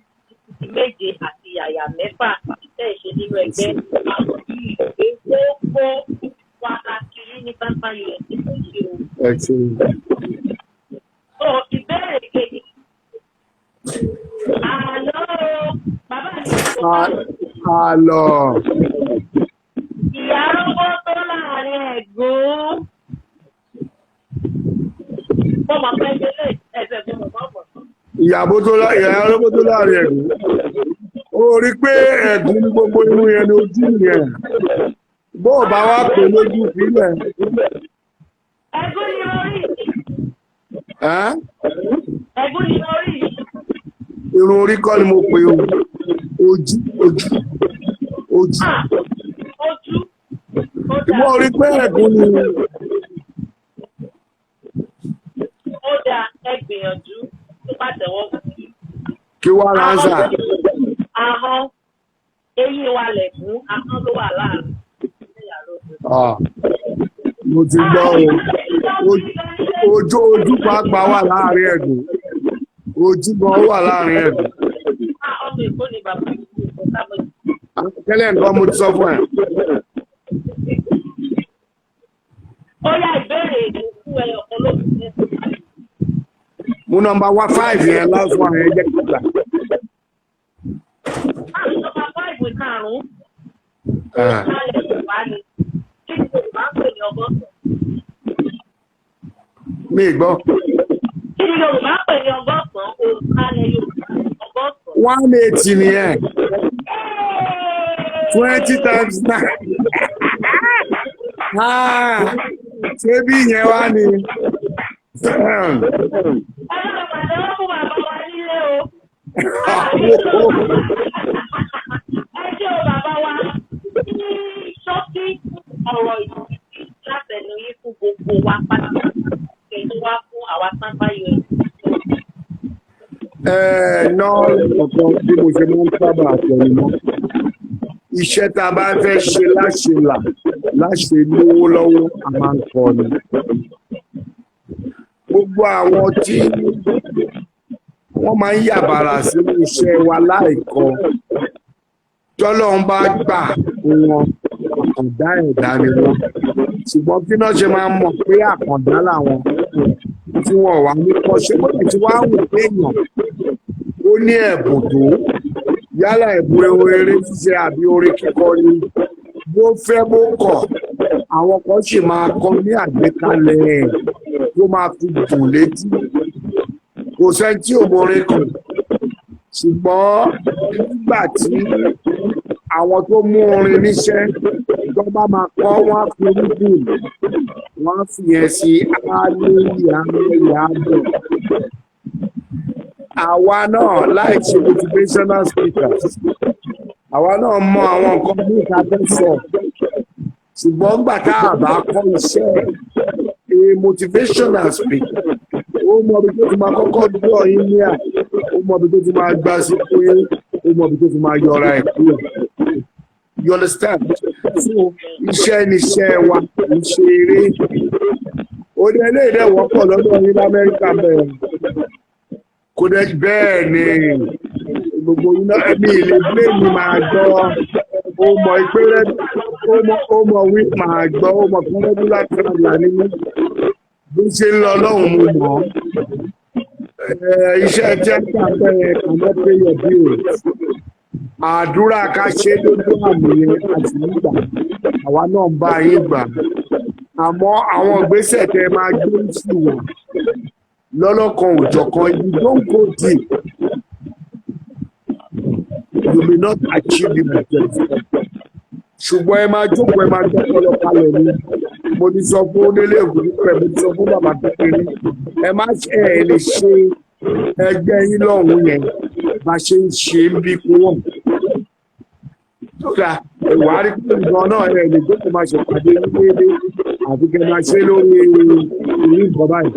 méje àti yàyà mẹ́fà tẹ̀ ń ṣe nínú ẹgbẹ́ àwọn yìí pé gbogbo wa la kiri ní Sampa USA tó ń ṣe o. Ẹ ṣeun. So ìbéèrè kejì. Àlọ́ o, bàbá Àlọ́. Ìyá róbó tó láàrin ẹ̀gún. Mo mọ̀ pé ilé ẹ̀sẹ̀ tó mọ̀ mọ́ mọ̀. Ìyàbó tó lá, ìyá róbó tó láàrin ẹ̀gún. Ó rí pé ẹ̀gún ní gbogbo irun yẹn ní ojú yẹn. Bó o bá wá pè lójú sílẹ̀. Ẹ̀gún ni orí. Ẹ́n? Ẹ̀gún ni orí. Irun orí kọ́ ni mo pè o. Ojú, ojú, ojú. Ah, ojú. Ó dáa. Ìwọ rí pé ẹ̀gún ni. Ó dáa, ẹ gbìyànjú tó bá tẹ̀wọ́ fún mi. Kí wá lánsà. Ahọ́n, eyín wa lẹ̀ fún ahọ́n ló wà láàrin. Ah, mo ti gbọ́ o. Ojú, ojú pàápàá wà láàrin ẹ̀gún. Ojú gan wà láàrin ẹ̀gún. Ah, ọmọ Èkó ni bàbá mi kú ìfọ̀ sábà. Tẹ́lẹ̀ nǹkan mo ti sọ fún ẹ. Ó yá, ìbéèrè èdè fún ẹyọ kan ló fi ṣe. Mú nọ́mbà wá five yẹn, last one yẹn, jẹ́ kí n gbà. Ah, nọ́mbà five, karùn-ún. Ah. Kálẹ̀ Yorùbá ni. Kí ni Yorùbá ń pè ní 100? Mi ì gbọ́. Kí ni Yorùbá ń pè ní 100? Òǹkàlẹ̀ Yorùbá, 100. 180 nìyẹn. 20 times 9. Ah, ṣé bí ìyẹn wá ni? Ẹ lọ́ọ́ pàtẹ́wọ́ fún bàbá wa nílé o. Ẹ ṣé o, bàbá wa. Ní ṣókí, ọ̀rọ̀ ìdíjí látẹnu yín fún gbogbo wa pátápátá. Kí tó wá fún àwa sáńpá yọ. Ẹ náà ọ̀kan bí mo ṣe máa ń sábà tẹnu mọ́. Iṣẹ́ tá a bá fẹ́ ṣe láṣẹ là láṣẹ lówó lọ́wọ́, a máa ń kọ́ ni. Gbogbo àwọn tí wọ́n máa ń yàbàrà sínú iṣẹ́ wa láìkọ́, tọ́lọ́run bá gbà fún wọn, àkàndá ẹ̀dá ni wọ́n. Ṣùgbọ́n kí náà ṣe máa mọ̀ pé àkàndá làwọn tí wọ́n wà ní kọ́ṣẹ́ bọ́dẹ̀ tí wàá wò pé èèyàn ó ní ẹ̀bùn tó yálà, ẹ̀bùn eré ṣíṣe àbí orin kíkọ ni, bó fẹ́ bó kọ̀, àwọn kan sì máa kọ́ ní àgbékalẹ̀ ẹ̀ tó máa fi dùn létí. Kò sẹ́ni tí ò mọrin kàn, ṣùgbọ́n nígbà tí àwọn tó mú orin níṣẹ́ tó bá máa kọ́, wọ́n á fi rúgùn, wọ́n á fi yẹn sí hallelujah, hallelujah. Àwa náà, láì ṣe motivational speakers, àwa náà mọ àwọn nǹkan bí ìta fẹ́ sọ, ṣùgbọ́n gbà tá a bá kọ́ iṣẹ́, a motivational speaker, ó mọ ibi tó ti máa kọ́kọ́ dúró yín ní à, ó mọ ibi tó ti máa gbá sí fún yín, ó mọ ibi tó ti máa yọra ẹ̀ kúrò. You understand? So iṣẹ́ ni iṣẹ́ wa, kì í ṣe eré. Ó ní eléyìí dẹ̀ wọ́pọ̀ lọ́dọ̀ yín l'Amẹ́ríkà bẹ́ẹ̀. Kò dẹ̀ bẹ́ẹ̀ ni gbogbo yín náà ẹ̀mí ilé blame máa gbọ́. Ó mọ ìpínlẹ̀, ó mọ wí máa gbọ́, ó mọ fún regular traveller nínú bó ṣe ń lọ lọ́hùn. Mo mọ̀ ọ́. Iṣẹ́ tíátà bẹ́ẹ̀ cannot pay your bills. Àdúrà ká ṣe lójú àmì yẹn àti nígbà àwa náà ń bá yín gbà, àmọ́ àwọn ìgbésẹ̀ tẹ máa gbé sí wà lọ́lọ́kan òjọ̀kan. If you don't go deep, you may not achieve the objective. Ṣùgbọ́n ẹ máa jókòó, ẹ máa gbọ́pọlọ kalẹ̀ ni. Mo ti sọ fún Délé Ògùnnípẹ̀, mo ti sọ fún bàbá kékeré, ẹ má ṣe, ẹ lè ṣe ẹgbẹ́ yín lọ́hùn-ún yẹn bá ṣe ń ṣe ń bí kó wọ̀n kódà ìwà rí pé nǹkan náà ẹ lè jókòó máa ṣèpàdé ní déédéé àti kẹ máa ṣe lórí irú nǹkan báyìí,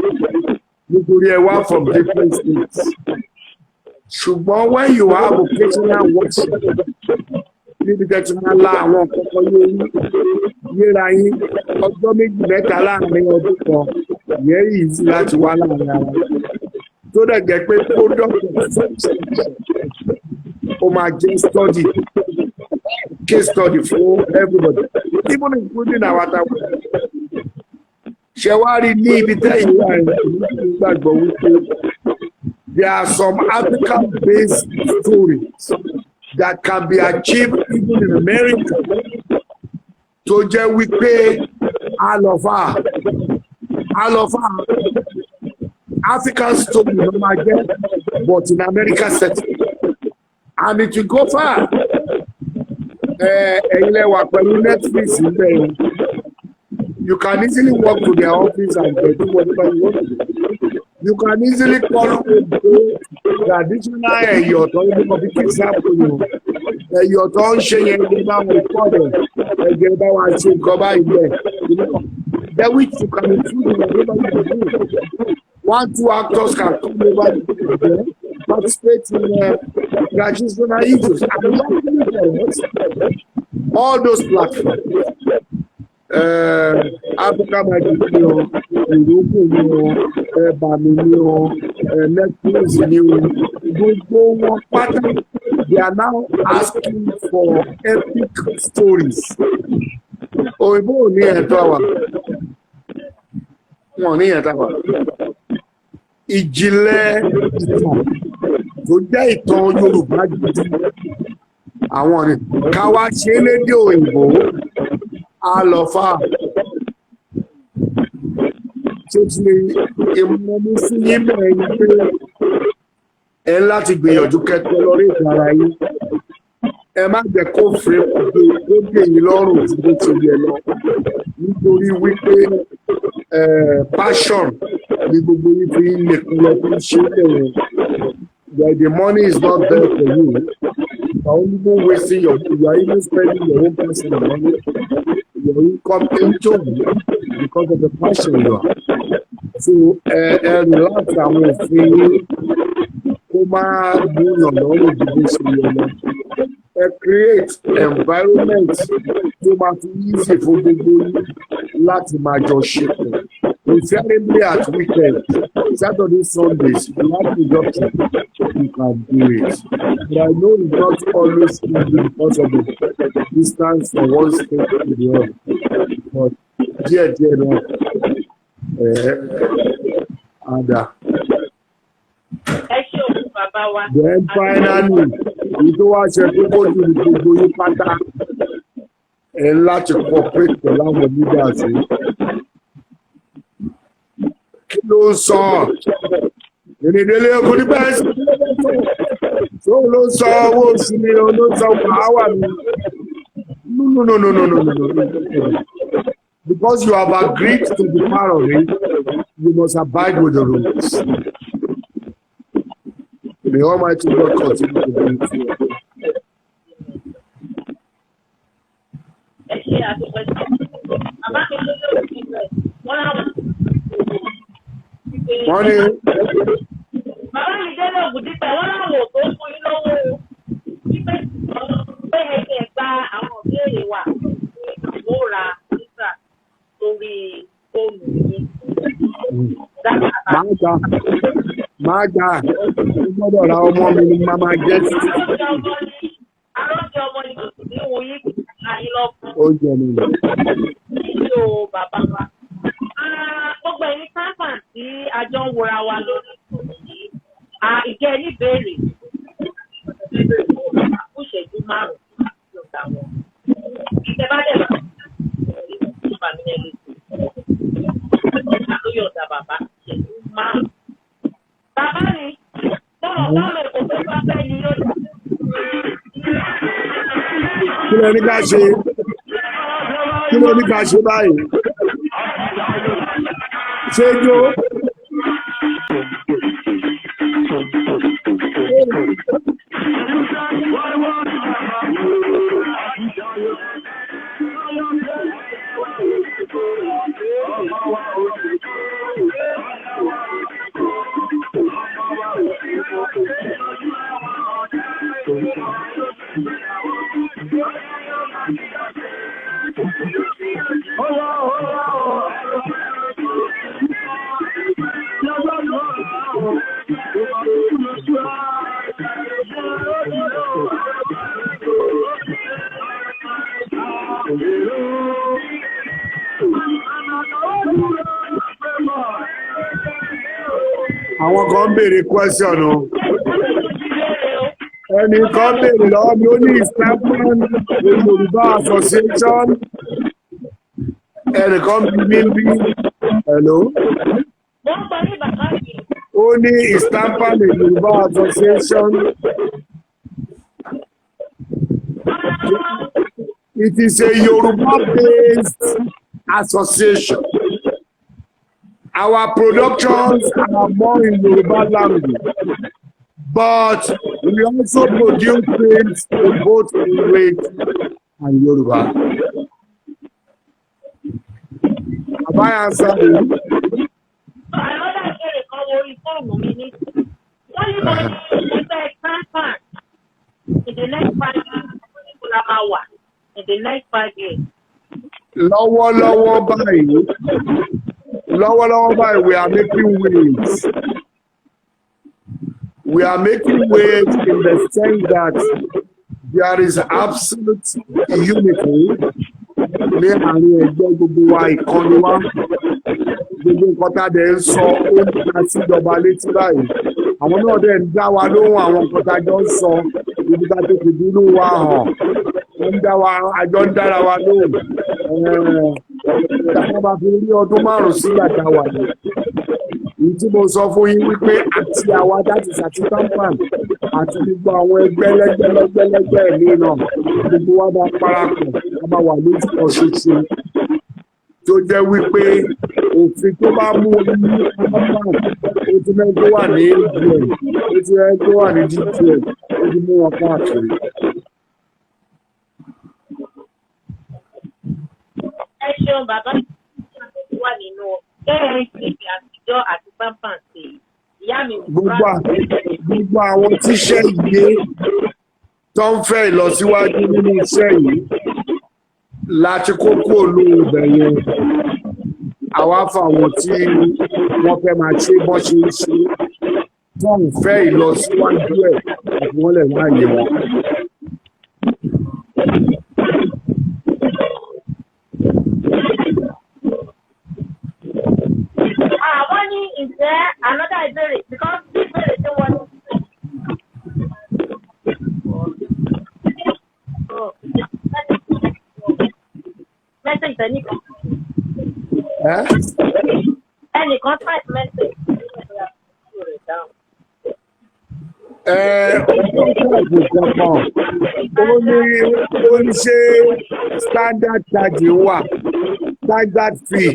nítorí ẹ wá from different states. Ṣùgbọ́n when you have occasional workshop níbi tẹ́ ti máa la àwọn nǹkan kan yé yín yéra yín, ọjọ́ 2 mẹ́ta láàrin ọdún kan, ìyẹn yìí sí láti wá láàrin ara tó dẹ̀ jẹ́ pé product of such ó máa jẹ́ study, case study fún everybody, even including our town. Ṣe wá rí ní ibi tẹ́yìn wà yẹn, èmi gbàgbọ́ wípé there are some African based stories that that can be achieved even in America, tó jẹ́ wípé a lọ fà African story ló máa jẹ́, but in America setting, and it will go far. Ẹ̀yin lẹ wà pẹ̀lú Netflix níbẹ̀ yẹn. You can easily walk to their office and do whatever you want to do. You can easily call traditional ẹ̀yọ̀ tó ń bí kí example yìí, ẹ̀yọ̀ tó ń ṣe yẹn ní bá wọn record ẹ̀, ẹ̀jẹ̀ bá wa ṣe nǹkan báyìí bẹ́ẹ̀. Then which you can include in whatever you do. One, two actors can come over there, participate in traditional issues. And luckily for us, all those platforms, Africa Magic ni o, Ìrókò ni o, Bàmí ni o, Netflix ni o, gbogbo wọn pátá, they are now asking for epic stories. Òyìnbó ò ní ẹ̀tọ́ wa, wọn ò ní ẹ̀tọ́ wa. Ìjìnlẹ̀ ìtàn tó jẹ́ ìtàn Yorùbá gidi, àwọn ni ká wá ṣe é lédè òyìnbó, á lọ fà. Tó ti ìmọ̀mú fún yín bẹ́ẹ̀ ni pé ẹ láti gbìyànjú kẹtọ lórí ìtara yín. Ẹ má jẹ́ kó fẹ́ kó dè yín lọ́rùn tí bó ti yẹ lọ, nítorí wípé passion ni gbogbo yín fi ń nìkan lọ fi ń ṣe é bẹ̀rẹ̀. The money is not there for you. You are only even wasting your, you are even spending your own personal money, your income into it because of the passion you are. So ẹ relax àwọn òfin yín, kó má múyàn lọ́rùn ju bó ṣe yẹ lọ. Ẹ create environment tó máa fi easy fún gbogbo yín láti máa jọ ṣe pọ̀, preferably at weekend, Saturday, Sundays. You have the option, you can do it, but I know it's not always easy because of the distance from one state to the other, but díẹ̀ díẹ̀ náà ẹ̀ ada. Ẹ ṣé òkú, bàbá wa. Then finally, èyí tó wá ṣe kókó jù ní gbogbo yín pátá, ẹ ń láti cooperate pẹ̀lú àwọn leaders yìí. Kí ló ń sọ ìrìndínlẹ̀ ogun nígbà ẹ̀sìn tó ló ń sọ owó oṣù mi ló ń sọ wàhálà mi? No, no, no, no, no, no, no, no. Because you have agreed to be part of it, you must abide with the rules. May Almighty God continue to be with you. Ẹ ṣe àdúpẹ́. Bàbá mi ló lórí ìpínlẹ̀ wọn láwọn. Wọ́n ní Bàbá mi délé Ògùndípẹ̀, wọ́n láwọn ò tó fún yín lọ́wọ́ o, wípé pé ẹ gba àwọn ìbéèrè wa ní àwòrán nígbà lórí fóònù yín. Máa gbà, máa gbà. Ó gbọ́dọ̀ ra ọmọ mi ni màá máa jẹ́ sí. Arọ́jọ ọmọ ni kò sì ní wo yín kò sí ayé lọ́kùn. Oúnjẹ mi lọ. Nílò bàbá wa. Ah, gbogbo ẹni sáfà tí a jọ ń wora wa lórí ètò yìí, ah, ìjẹ́ níbèrè fún ìṣẹ́jú 5 láti ọ̀dà wọn. Ìṣẹ́ bá dẹ̀ bá mi lẹ́nu ètò. Ló yọ̀ǹda bàbá ìṣẹ́jú 5. Bàbá mi, bọ́ọ̀ báwo èkó tó bá fẹ́ ni yóò dà. Kí ló ní ká ṣe? Kí ló ní ká ṣe báyìí? Ṣé jó? Àwọn kan ń béèrè question o. Ẹnìkan béèrè lọ́wọ́ mi, ó ní, "Is TAMPAN a Yorùbá association?" Ẹnìkan bí mi bí. Hello? Mo ń gbọ́ ní bàbá mi. Ó ní, "Is TAMPAN a Yorùbá association?" It is a Yoruba-based association. Our productions are more in Yoruba language, but we also produce films in both English and Yoruba. Have I answered you? Another ìbéèrè kan wo orí fóònù mi ní. Wọ́n ní mo ní ẹgbẹ́ TAMPAN in the next 5 years, wọ́n ní kó la máa wà in the next 5 years. Lọ́wọ́lọ́wọ́ báyìí, lọ́wọ́lọ́wọ́ báyìí, we are making waves. We are making waves in the sense that there is absolute unity ní àárín ẹgbẹ́ gbogbo wa. Ìkànnì wa, gbogbo nǹkan tá a dẹ̀ ń sọ, ó ń ta síjọba létí báyìí. Àwọn náà dẹ̀ ń dá wa lóhùn. Àwọn nǹkan tá a jọ ń sọ, ibi tá a ti fìbínú wa hàn, ó ń dá wa, àjọ ń dára wa lóhùn. Táwọn bá fi rí ọdún 5 sígbà tá a wà ní èyí tí mo sọ fún yín wípé àti àwa, that is, àti TAMPAN àti gbogbo àwọn ẹgbẹ́ lẹ́gbẹ́lẹ́gbẹ́lẹ́gbẹ́ mi náà, gbogbo wa bá parapọ̀, a máa wà lójú kan ṣoṣo, tó jẹ́ wípé òfin tó bá mú ní TAMPAN, ó ti mẹ́rin tó wà ní AGN, ó ti mẹ́rin tó wà ní DTN, ó ti mú wọn káàkiri. Ẹ ṣeun, bàbá wà nínú ANPP àtijọ́ àti TAMPAN sí ìyá mi. Gbogbo àwọn tíṣẹ́ yìí tó ń fẹ́ ìlọsíwájú nínú iṣẹ́ yìí láti kókó olóhùn ibẹ̀ yẹn. Àwa fáwọn tí wọ́n fẹ́ máa ṣe bọ́ ṣe ń ṣe, tó ń fẹ́ ìlọsíwájú ẹ̀, àti wọ́n lè láàyè wọn. Àwọn ní ìjẹ́ another ìbéèrè, because ìbéèrè tí wọ́n ní. Message ẹnìkan. Ẹ́? Ẹnìkan type message. Ẹ ó kankan, ó ní ṣé standard charge wà, standard fee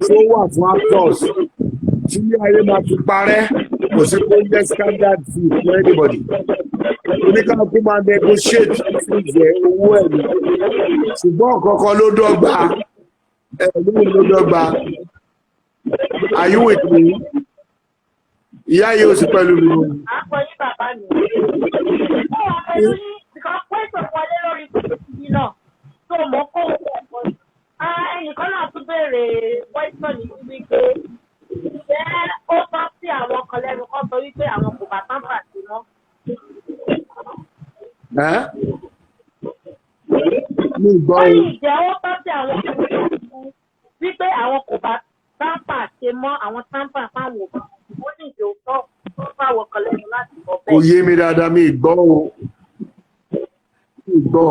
tó wà fún actors tí ayé máa fi parẹ́? Kò sí kó jẹ́ standard fee fún anybody. Oníkàkú máa negotiate fees ẹ̀, owó ẹ̀ ní, ṣùgbọ́n kankan ló dọ́gba ẹ̀ lóhùn ló dọ́gba. Are you with me? Ìyá yìí ò sí pẹ̀lú mi o. À ń pọ̀ yín, bàbá mi. Ó wà pẹ̀lú yín because question wọlé lórí yìí náà tó mọ̀ kó wọ̀. Ẹnìkan náà tún béèrè question yìí wípé ǹjẹ́ ó tọ́ sí àwọn kan lẹ́nu kan sọ wípé àwọn kò bá TAMPAN sí mọ́? Ẹ́ mi gbọ́ Wọ́n o. ní ìjẹ́ ó tọ́ sí àwọn kan lẹ́nu wípé àwọn kò bá TAMPAN ṣe mọ́, àwọn TAMPAN fáwọn òbí. Ó ní ìjẹ́ ó tọ́ fáwọn kan lẹ́nu láti sọ Kò bẹ́ẹ̀. yé mi dáadáa, mi gbọ́ o, mi gbọ́.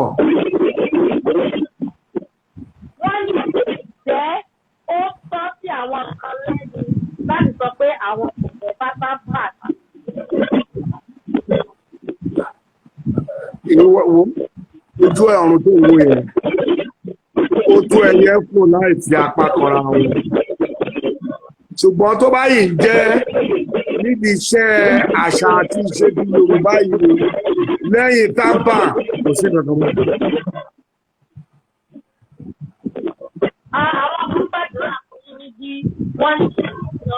Wọ́n ní ìjẹ́ ó tọ́ sí àwọn kan lẹ́nu láti sọ pé àwọn kò fẹ́ bá TAMPAN. Ìwọ wo ojú ọ̀run tó wò yẹn, ó tó ẹyẹ fò láì fi apá kanra wọn, ṣùgbọ́n tó bá yìí jẹ́ níbi iṣẹ́ àṣà àti ìṣe bí Yorùbá yìí, lẹ́yìn TAMPAN kò sí kankan mọ́. Àwọn kan gbàdúrà fún yín níbí, wọ́n ní kí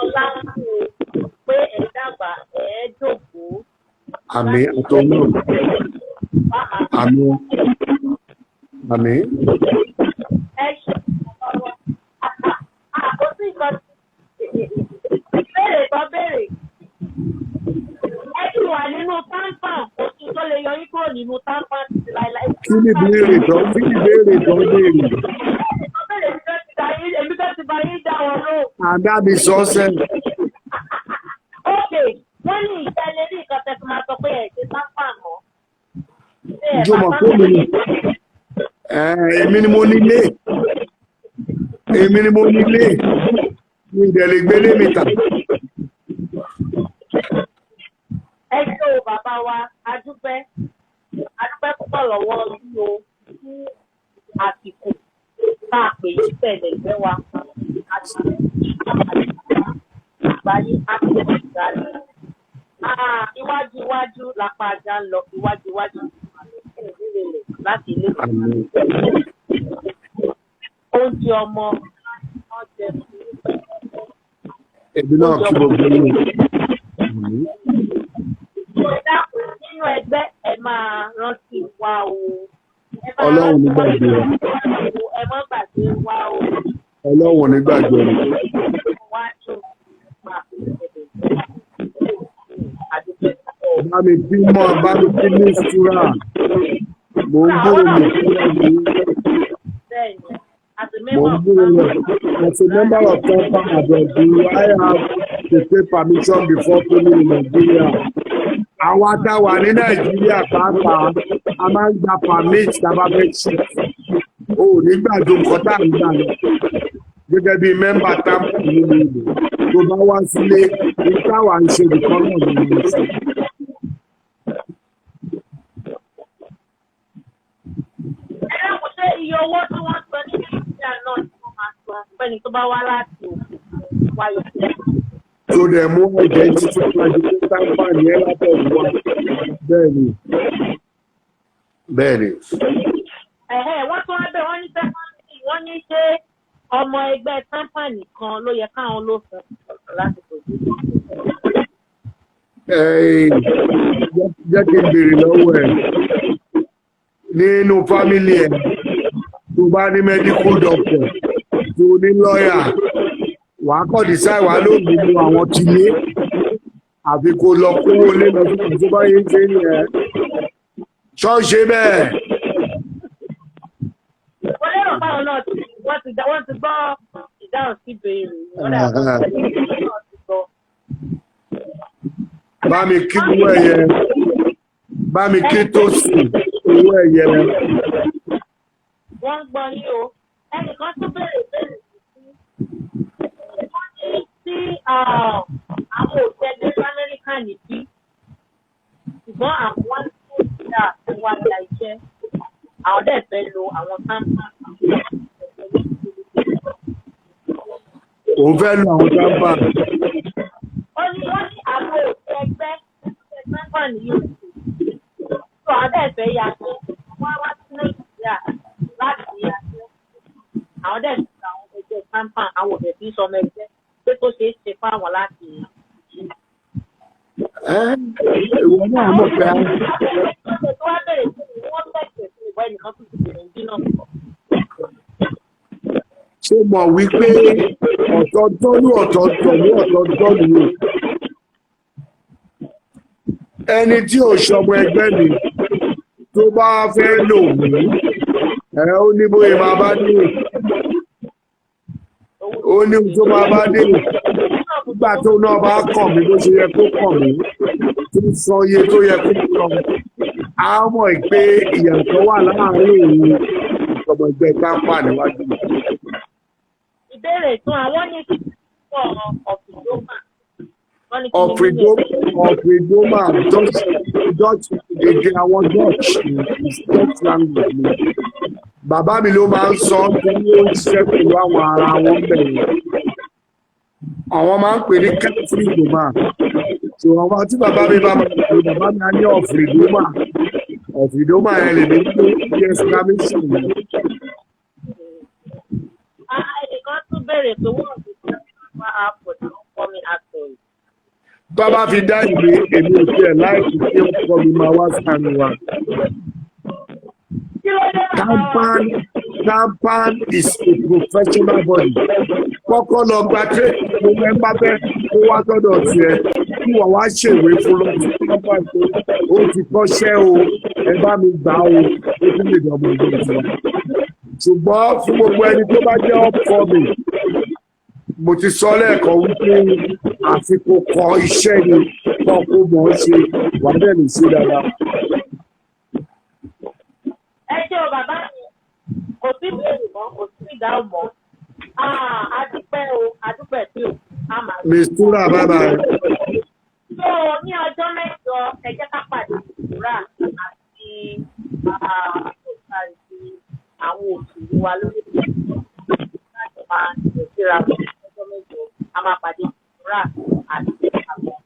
ọlá ń pé ẹ̀ dàgbà, ẹ̀ dògbò. Àmín àtọ̀ náà, àmín, àmín. Ẹ ṣe ọ̀rọ̀ àkóso ìkan ìbéèrè kan béèrè. Ẹ ti wà nínú TAMPAN, kò sí tó lè yọ yín kúrò nínú TAMPAN títí láéláé. Kí ni ìbéèrè tó béèrè? Ìbéèrè tó béèrè, èmi tó ti bá yín dá wọn lóhùn. Àdá mi sọ sẹ́yìn. Ok, wọ́n ní ìjẹ́ lè rí nǹkan tẹ́ fi máa sọ pé ẹ̀ ṣe TAMPAN mọ́. Njó mọ̀ pé mi ni èmi ni mo nílé, èmi ni mo nílé, mi ì dẹ̀ lè gbélé mi tà. Ẹ ṣé o, bàbá wa, a dúpẹ́, a dúpẹ́ púpọ̀ lọ́wọ́ yín o fún àsìkò tá a pè yín tẹ̀lé ìfẹ́ wa àti àgbáyé àti ìgbàlẹ̀. Iwájú iwájú lápá ajá ń lọ, iwájú iwájú láti ilé. Àmín. Oúnjẹ ọmọ oúnjẹ. Èmi náà kí gbogbo yín. Àmín. Dákun, nínú ẹgbẹ́, ẹ máa rántí wa o. Ẹ máa Ọlọ́run ní rántí gbàgbé wa. wa o. Ẹ má gbàgbé wa o. Ọlọ́run ò ní gbàgbé wa. Wájú máa fi ẹ̀bẹ̀ àdúgbò. Bá mi bí mọ́, bá mi bí ní ìṣúra. Mò ń gbúrò mi ìṣúra mi. Bẹ́ẹ̀ni, àti Mò mímọ̀ ń gbúrò rẹ̀. As a member of TAMPAN abroad, do I have to take permission before coming in Nigeria? Àwa tá a wà ní Nàìjíríà pàápàá, a máa ń gba permit tá a bá fẹ́ ṣe. O ò ní gbàjọ nǹkan tá à ń gbà lọ. Gẹ́gẹ́ bí member TAMPAN nínú ìlú. Tó bá wá sílé, ní táwa ń ṣe nìkan náà ló ń ṣe. Ẹ dákun, ṣé iye owó tí wọ́n san ní Nàìjíríà náà ni wọ́n máa san fẹ́ni tó bá wá láti òkè wáyọ̀? Tó dẹ̀ mú identity card tó TAMPAN ní ẹ látọ̀dọ̀ wa. Bẹ́ẹ̀ni. Bẹ́ẹ̀ni. Ẹ̀hẹ́, wọ́n tún wá bẹ̀, wọ́n ní sẹ́kọ́ndì, wọ́n ní ṣé ọmọ ẹgbẹ́ TAMPAN nìkan ló yẹ káwọn ló fún láti kojú? Jẹ́ kí n béèrè lọ́wọ́ ẹ̀, nínú family ẹ̀, tó bá ní medical doctor, tó ní lọ́ọ̀yà, wà á kọ́ decide wà á ló gbogbo àwọn ti lé àfi kó lọ kówó lé lọ sí tó bá yẹn ṣe nìyẹn ṣọ́ọ̀ṣe bẹ́ẹ̀. Mo lérò báwọn náà ti wọ́n ti gbọ́ ìdáhùn sí ìbéèrè yìí. Wọ́n dà bá náà ti gbọ́. Bá mi kí owó ẹ̀yẹ, bá mi kí tó sùn owó ẹ̀yẹ. Wọ́n ń gbọ́ yín o. Ẹnìkan tún béèrè béèrè sí wọ́n ní tí àwọn òṣèlú Amẹ́ríkà nìbí, ṣùgbọ́n àwọn wá sí Nàìjíríà tó wá gba iṣẹ́, àwọn dẹ̀ fẹ́ lo àwọn TAMPAN. Òun fẹ́ lu àwọn TAMPAN. Ó ní wọ́n ní àwọn òṣèlú ẹgbẹ́ TAMPAN ní yóò ṣe tó, àwọn dẹ̀ fẹ́ yàtọ̀ wọ́n wá sí Nàìjíríà láti yàtọ̀, àwọn dẹ̀ ti àwọn ẹgbẹ́ TAMPAN, àwọn òṣèlú tí ń sọmọ ẹgbẹ́ pé tó ṣeé ṣe fáwọn láti. Ẹ́, ìwọ náà mọ̀ pé Tó wá bẹ̀rẹ̀ sí ni wọ́n tẹ̀sẹ̀ sí ìwọ ẹnìkan tó ti bẹ̀rẹ̀ bí náà. Ṣé mọ̀ wípé ọ̀tọ̀ tọ́lú, ọ̀tọ̀ tọ̀lú, ọ̀tọ̀ tọ́lú o. Ẹni tí ò ṣọmọ ẹgbẹ́ mi tó bá fẹ́ lò mí ẹ, ó ní bóyá máa bá dé, ó ní ohun tó máa bá dé nígbà tó náà bá kàn mí bó ṣe yẹ kó kàn mí, tó sọ iye tó yẹ kó sọ, á mọ̀ pé ìyàtọ̀ wà láàárín òun ọmọ ẹgbẹ́ TAMPAN níwájú mi. Ìbéèrè tún àwọn ní kí wọ́n ọ̀fìdómà. Wọ́n ní kí ni Ọ̀fìdómà, Dutch, Dutch, èdè àwọn Dutch ni, Dutch language ni. Bàbá mi ló máa ń sọ nítorí ó ń ṣiṣẹ́ pẹ̀lú àwọn ará wọn bẹ̀rẹ̀. Àwọn máa ń pè ní kẹ́tìrìdòmà. Ṣùgbọ́n àwọn tí bàbá mi bá máa ń pè, bàbá mi á ní ọ̀fìdómà. Ọ̀fìdómà yẹn lè ní pé bí exclamation ni. Ah, ẹnìkan tún béèrè pé wọ́n ti sọ wá for the upcoming actors. Tó bá fi dá ìwé, èmi ò tiẹ̀ láìsí tí ó kọ́ mi máa wá sànù wa. Kí ló dé, bàbá wa? TAMPAN, TAMPAN is a professional body. Kọ́kọ́ lọ gba trade mo fẹ́ bá fẹ́ kó wá sọ́dọ̀ tiẹ̀ kí wọ́n wá ṣèwé fún lọ́dún TAMPAN pé ó ti kọ́ṣẹ́ o, ẹ bá mi gbà o, ó tún lè dọ̀mọ̀ ìgbà tiwa. Ṣùgbọ́n fún gbogbo ẹni tó bá jẹ́ upcoming, mo ti sọ lẹ́ẹ̀kan wípé àsìkò kọ iṣẹ́ ni kọ́ kó mọ̀ ọ́ ṣe, wà á dẹ̀ lè ṣe dáadáa. Ṣé o bàbá mi, kò sí ìbéèrè mọ́, kò sí ìdáhùn mọ́. Ah, a dúpẹ́ o, a dúpẹ́ pé o, a máa Mistura, bye bye. So ní ọjọ́ 8, ẹ jẹ́ ká pàdé ìtura àti àti àwọn òṣèré wa lórí ìlú láti máa ṣe síra wọn. Ọjọ́ 8, a máa pàdé ìtura àti àwọn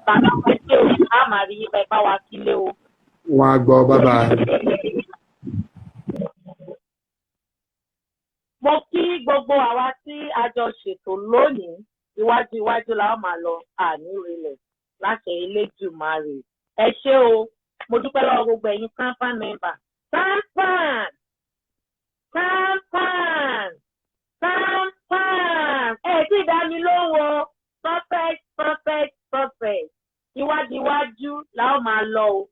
bàbá wa. Ṣé o, a máa rí yípa ipá wa kílé o. Wọn á gbọ́, bye bye. Mo kí gbogbo àwa tí a jọ ṣètò lónìí. Iwájú iwájú la ó máa lọ, àní rilẹ̀ láṣẹ Elédùmarè. Ẹ ṣé o, mo dúpẹ́ lọ́wọ́ gbogbo ẹ̀yin TAMPAN member. TAMPAN, TAMPAN, TAMPAN, ẹ tí ì dá mi lóhùn o. Perfect, perfect, perfect. Iwájú iwájú la ó máa lọ o.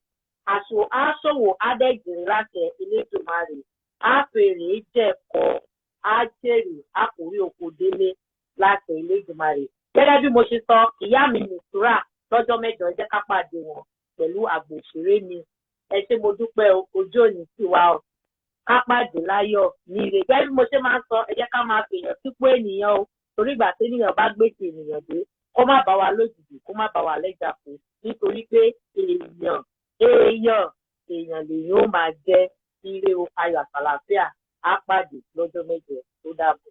Àṣò aṣòwò adẹ́jìrì láṣẹ Elédùmarè. Á fèrè jẹ̀kọ́, á jèrè, á kò rí oko délé láṣẹ Elédùmarè. Gẹ́gẹ́ bí mo ṣe sọ, ìyá mi Nùsúrà, lọ́jọ́ 8, ẹ jẹ́ ká pàdé wọn pẹ̀lú àgbò òṣèré mi. Ẹ ṣé, mo dúpẹ́ o, ojú òní sì wá o. Ká pàdé láyọ̀ ní ire. Gẹ́gẹ́ bí mo ṣe máa ń sọ, ẹ jẹ́ ká máa fèèyàn sípò ènìyàn o, torí ìgbà tí ènìyàn bá gbé ti ènìyàn dé, kó má bá wa lójijì, kó má bá wa lẹ́jà kú, nítorí pé èèyàn, èèyàn, èèyàn lèyàn ó máa jẹ́. Ire o, ayọ̀ àtàlàáfíà. Á pàdé lọ́jọ́ 8. Tó dàbọ̀.